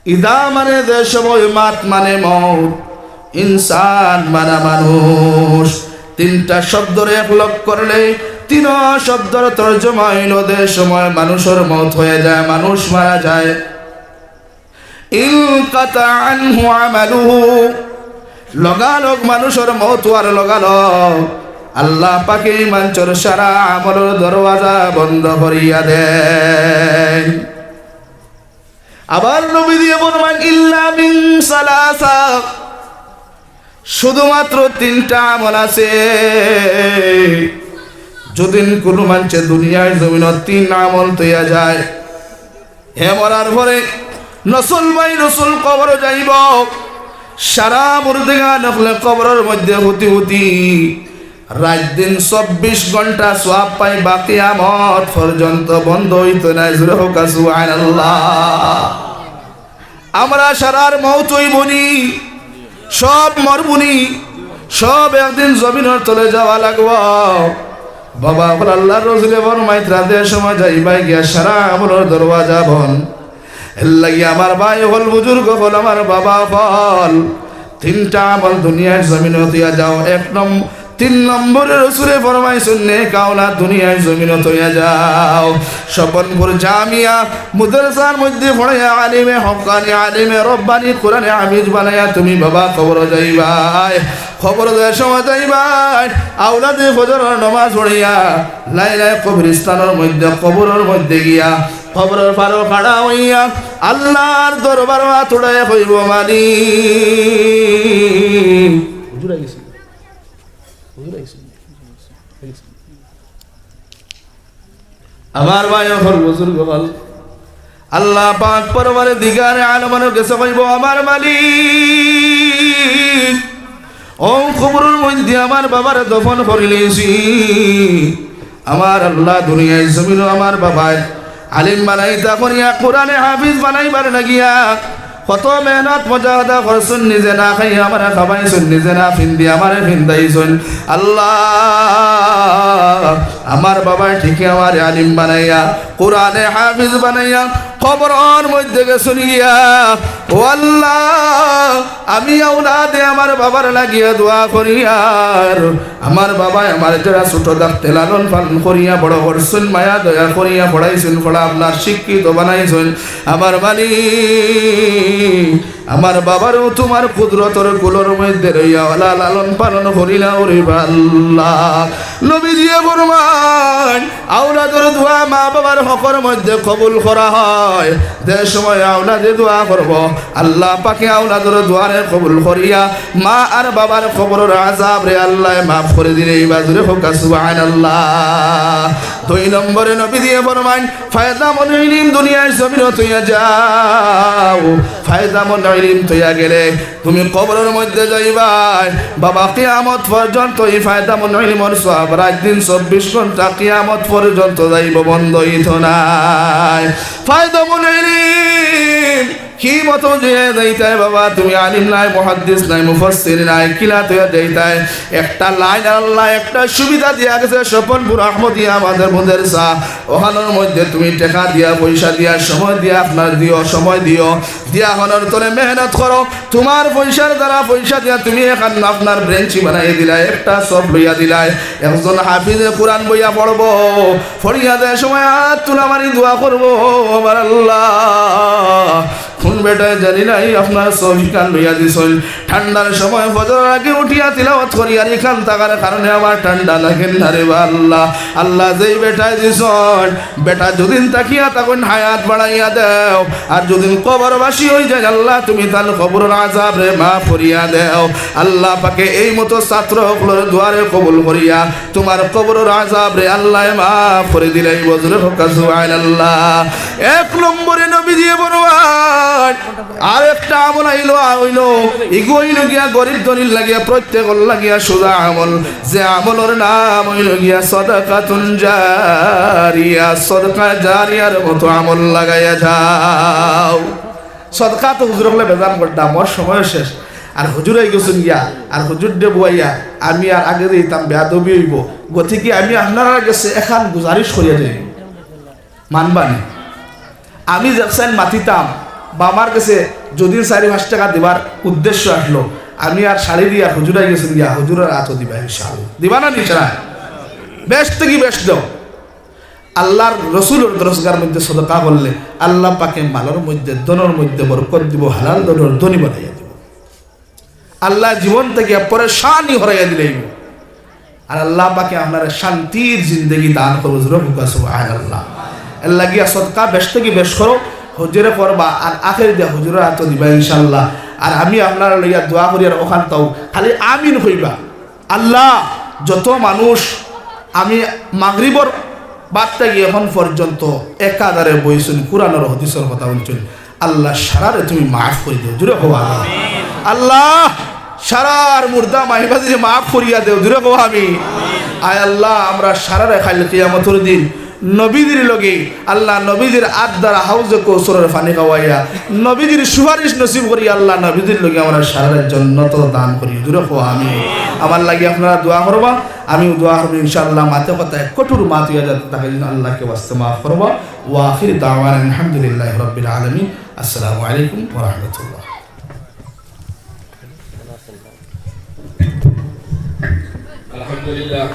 ইযা মানে যে সময়, মাত মানে মউত, ইনসান মানে মানুষ। তিনটা শব্দরে এক লগ করলে তিন শব্দর তর্জমা অইলো, যে সময় মানুষর মউত অইয়া যায়, মানুষ মারা যায়, ইনকাতা আনহু আমালুহু, লগালগ মানুষর মউত অওয়ার লগালগ আল্লাহ পাকে ই মানষর সারা আমলর দরওয়াজা বন্ধ করিয়া দেইন। আবার নবীজিয়ে ফরমাইন, "ইল্লা মিন সালাসা", শুধুমাত্র তিনটা আমল আছে। যুদি কুনু মানষে দুনিয়ার জমিনো তিন আমল থইয়া যায়, হে মরার পরে নসল বাই নসল কবরো যাইবো, সারা মুর্দেগান অকলে কবরর মধ্যে হুতি হুতি রাইত দিন চব্বিশ ঘন্টা সওয়াব পাইবা, কিয়ামত পর্যন্ত বন্ধ অইতো নায়। জোরে কউক্কা সুবহানাল্লাহ। আমরা সারার মউত অইবোনি, সব মরবুনি, সব একদিন জমিনর তলে যাওয়া লাগবো। বাবা অকল, আল্লার রসুলে ফরমাইতরা, যে সময় যাইবায় গিয়া সারা আমলর দরওয়াজা বন্ধ। এরলাগি আমার ভাই অকল, বুজুর্গ অকল, আমার বাবা অকল, তিনটা আমল দুনিয়ার জমিনো থইয়া যাও। এক নম-, তিন নম্বরে রসুলে ফরমাইছইন, নেক আওলাদ দুনিয়ার জমিনো থইয়া যাও। স্বপনপুর জামিয়া মাদ্রাসার মধ্যে পড়াইয়া আলিমে হক্কানি, আলিমে রব্বানি, কোরআনে হাফিজ বানাইয়া তুমি বাবা কবরো যাইবায়। কবরো যে সময় যাইবায়, আওলাদে ফজরর নমাজ পড়িয়া লাইলায় কবরিস্তানর মধ্যে, কবরর মধ্যে গিয়া কবরর পারো খাড়া অইয়া আল্লার দরবারো আত উঠাইয়া কইবো, "মালিক।" হুজুর আইগেছে, হুজুর আইগেছে। আমার ভাই অকল, বুজুর্গ অকল, আল্লাহ পাক পরওয়ারদিগারে আলমর গেছে কইবো, "আমার মালিক, অউ কবরর মধ্যে আমার বাবারে দফন করিলাইছি। আমার আল্লাহ, দুনিয়ার জমিনো আমার বাবায় আলিম বানাইতা করিয়া, কোরআনে হাফিজ বানাইবার লাগিয়া কত মেহনত মুজাহাদা করছইন, নিজে না খাইয়া আমারে খাবাইছইন, নিজে না ফিন্দি আমারে ফিন্দাইছইন। আল্লাহ, আমার বাবায় ঠিকই আমারে আলিম বানাইয়া, কোরআনে হাফিজ বানাইয়া, কবরর মধ্যে গেছইন গিয়া, ও আল্লাহ, আমি আওলাদে আমার বাবার লাগিয়া দোয়া করিয়ার, আমার বাবায় আমার যারা ছোট থাকতে লালন পালন করিয়া বড় করছইন, মায়া দয়া করিয়া পড়াইছইন, পড়া আপনার শিক্ষিত বানাইছইন। আমার মালিক, আমার বাবারও তোমার কুদরতর কুলর মধ্যে লইয়া ওলা লালন পালন করিলাও রে আল্লাহ। নবীজিয়ে ফরমাইন, আওলাদর দোয়া মা বাবার হকর মধ্যে কবুল করা হয়। যে সময় আওলাদে দোয়া করবো, আল্লাহ পাকে আওলাদর দোয়ারে কবুল করিয়া মা আর বাবার কবরর আযাবরে আল্লায় মাফ করি দিলাইবা। জোরে কউক্কা সুবহানাল্লাহ। দুই নম্বরে নবীজিয়ে ফরমাইন, ফায়দামন ইলিম দুনিয়ার জমিনো থইয়া যাও। ফায়দামন ইলিম থইয়া গেলে তুমি কবরর মধ্যে যাইবায়, বাবা কিয়ামত পর্যন্ত ই ফায়দামন ইলিমর সওয়াব রাইত দিন চব্বিশ ঘন্টা কিয়ামত পর্যন্ত যাইবো, বন্ধ অইতো নায়। ফায়দামন ইলিম কি মতো যে যাইতায় বাবা, তুমি আলিম নায়, মুহাদ্দিস নায়, মুফাসসির নায়, কিলা থইয়া যাইতায়? একটা লাইন আল্লায় একটা সুবিধা দিয়া গেছে, স্বপনপুর আহমদিয়া আমাদের মুদারসা, ওখানর মধ্যে তুমি টেকা দিয়া, পয়সা দিয়া, সময় দিয়া, আপনার দিও, সময় দিও, দিয়া ওখানর তলে মেহনত করো। তোমার পয়সার দ্বারা, পয়সা দিয়া তুমি এখান আপনার ব্রাঞ্চ বানাই দিলায়, একটা সব লইয়া দিলায়। একজন হাফিজে কোরআন বইয়া পড়বো, পড়িয়া যে সময় আত তুলা মারি দোয়া করবো, আমার আল্লাহ, কোন বেটায় জানি নাই আপনার সব ইখান লইয়া দিছইন। ঠান্ডার সময় ফজরর আগে উঠিয়া তিলাওয়াত করিয়ার ইখান থাকার কারণে আমার ঠান্ডা লাগের না রে বা আল্লাহ। আল্লাহ যেই বেটায় দিছইন, বেটা যুদিন থাকিয়া থাকইন হায়াত বাড়াইয়া দেও, আর যুদিন কবরবাসী অইযাইন আল্লাহ তুমি তান কবরর আযাবরে মাফ করিয়া দেও। আল্লাহ পাকে এই মতো ছাত্র অকলর দোয়ারে কবুল করিয়া তোমার কবরর আযাবরে আল্লায় মাফ করি দিলাইবো। জোরে কউক্কা সুবহানাল্লাহ। এক নম্বরে নবীজিয়ে ফরমাইন, আর একটা আমল আইলো, আ, অইলো, ইগু অইলো গিয়া গরিব ধনীর লাগিয়া, প্রত্যেকর লাগিয়া সোজা আমল, যে আমলর নাম অইলো গিয়া সদকাতুন জারিয়া, সদকা জারিয়ার মতো আমল লাগাইয়া যাও। সদকা তো হুজুর অকলে বেজান করতা, মোর সময় শেষ। আর হুজুর আইগেছইন গিয়া, আর হুজুররে বওয়াইয়া আমি আর আগে যাইতাম, বেয়াদবি অইবো। গতিকে আমি আপনারার গেছে এখান গুজারিশ করিয়া যাই, মানবা নি? আমি যেকছাইন মাতিতাম বা আমার গেছে যুদি চাইর পাঁচ টেকা দিবার উদ্দেশ্য আছলো, আমি আর শাড়ি দিয়া হুজুর আইগেছইন গিয়া, হুজুরর আতো দিবা ইনশাআল্লাহ। দিবা না নি শাড়ি? বেশ থাকি বেশ দেও। আল্লার রসুলর দরসগার মধ্যে সদকা করলে আল্লা পাকে মালর মধ্যে, ধনর মধ্যে বরকত দিবো, হালাল ধনর ধনী বানাইয়া দিবো। আল্লায় জীবন থাকিয়া পেরেশানি হরাইয়া দিলাইবো। আর আল্লা পাকে আপনারে শান্তির জিন্দেগি দান করবো। জোরে কউক্কা সুবহানাল্লাহ। এরলাগিয়া সদকা বেশ থাকি বেশ করো, হুজুরে করবা, আর আখের দিয়া হুজুরর আতো দিবা ইনশাআল্লাহ। আর আমি আপনারারে লইয়া দোয়া করিয়ার অখান থাকউক, খালি আমিন কইবা। আল্লা, যত মানুষ আমি মাগরিবর বাদ থাকি এখন পর্যন্ত একাধারে বইছইন, কুরআন আর হাদিসর কথা হুনছইন, আল্লা সারারে তুমি মাফ করি দেও। জোরে কও আমিন। আল্লা সারার মুর্দা মাইবাজিরে মাফ করিয়া দেও। জোরে কও আমিন। আয় আল্লা, আমরা সারারে কাইল কিয়ামতর দিন নবীজির লগে, আল্লা নবীজির আত দ্বারা হাউজে কৌসরর পানি খাওয়াইয়া, নবীজির সুপারিশ নসিব করি, আল্লা নবীজির লগে আমরা সারারে জন্নত দান করি। জোরে কও আমিন। আমার লাগি আপনারা দোয়া করবা, আমিও দোয়া করবো ইনশাআল্লাহ। মাতে কথায় কঠোর মাত অইয়া যাতে থাকে, যেন আল্লাকে ওয়াস্তে মাফ করবা। ওয়া আখির দাওয়ানা আলহামদুলিল্লাহি রাব্বিল আলামিন। আসসালামু আলাইকুম ওয়া রাহমাতুল্লাহ। আলহামদুলিল্লাহ,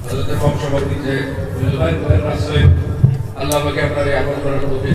হযরতে কম সময় দিতে, আল্লাহ পাকে আপনারে আমল করার তৌফিক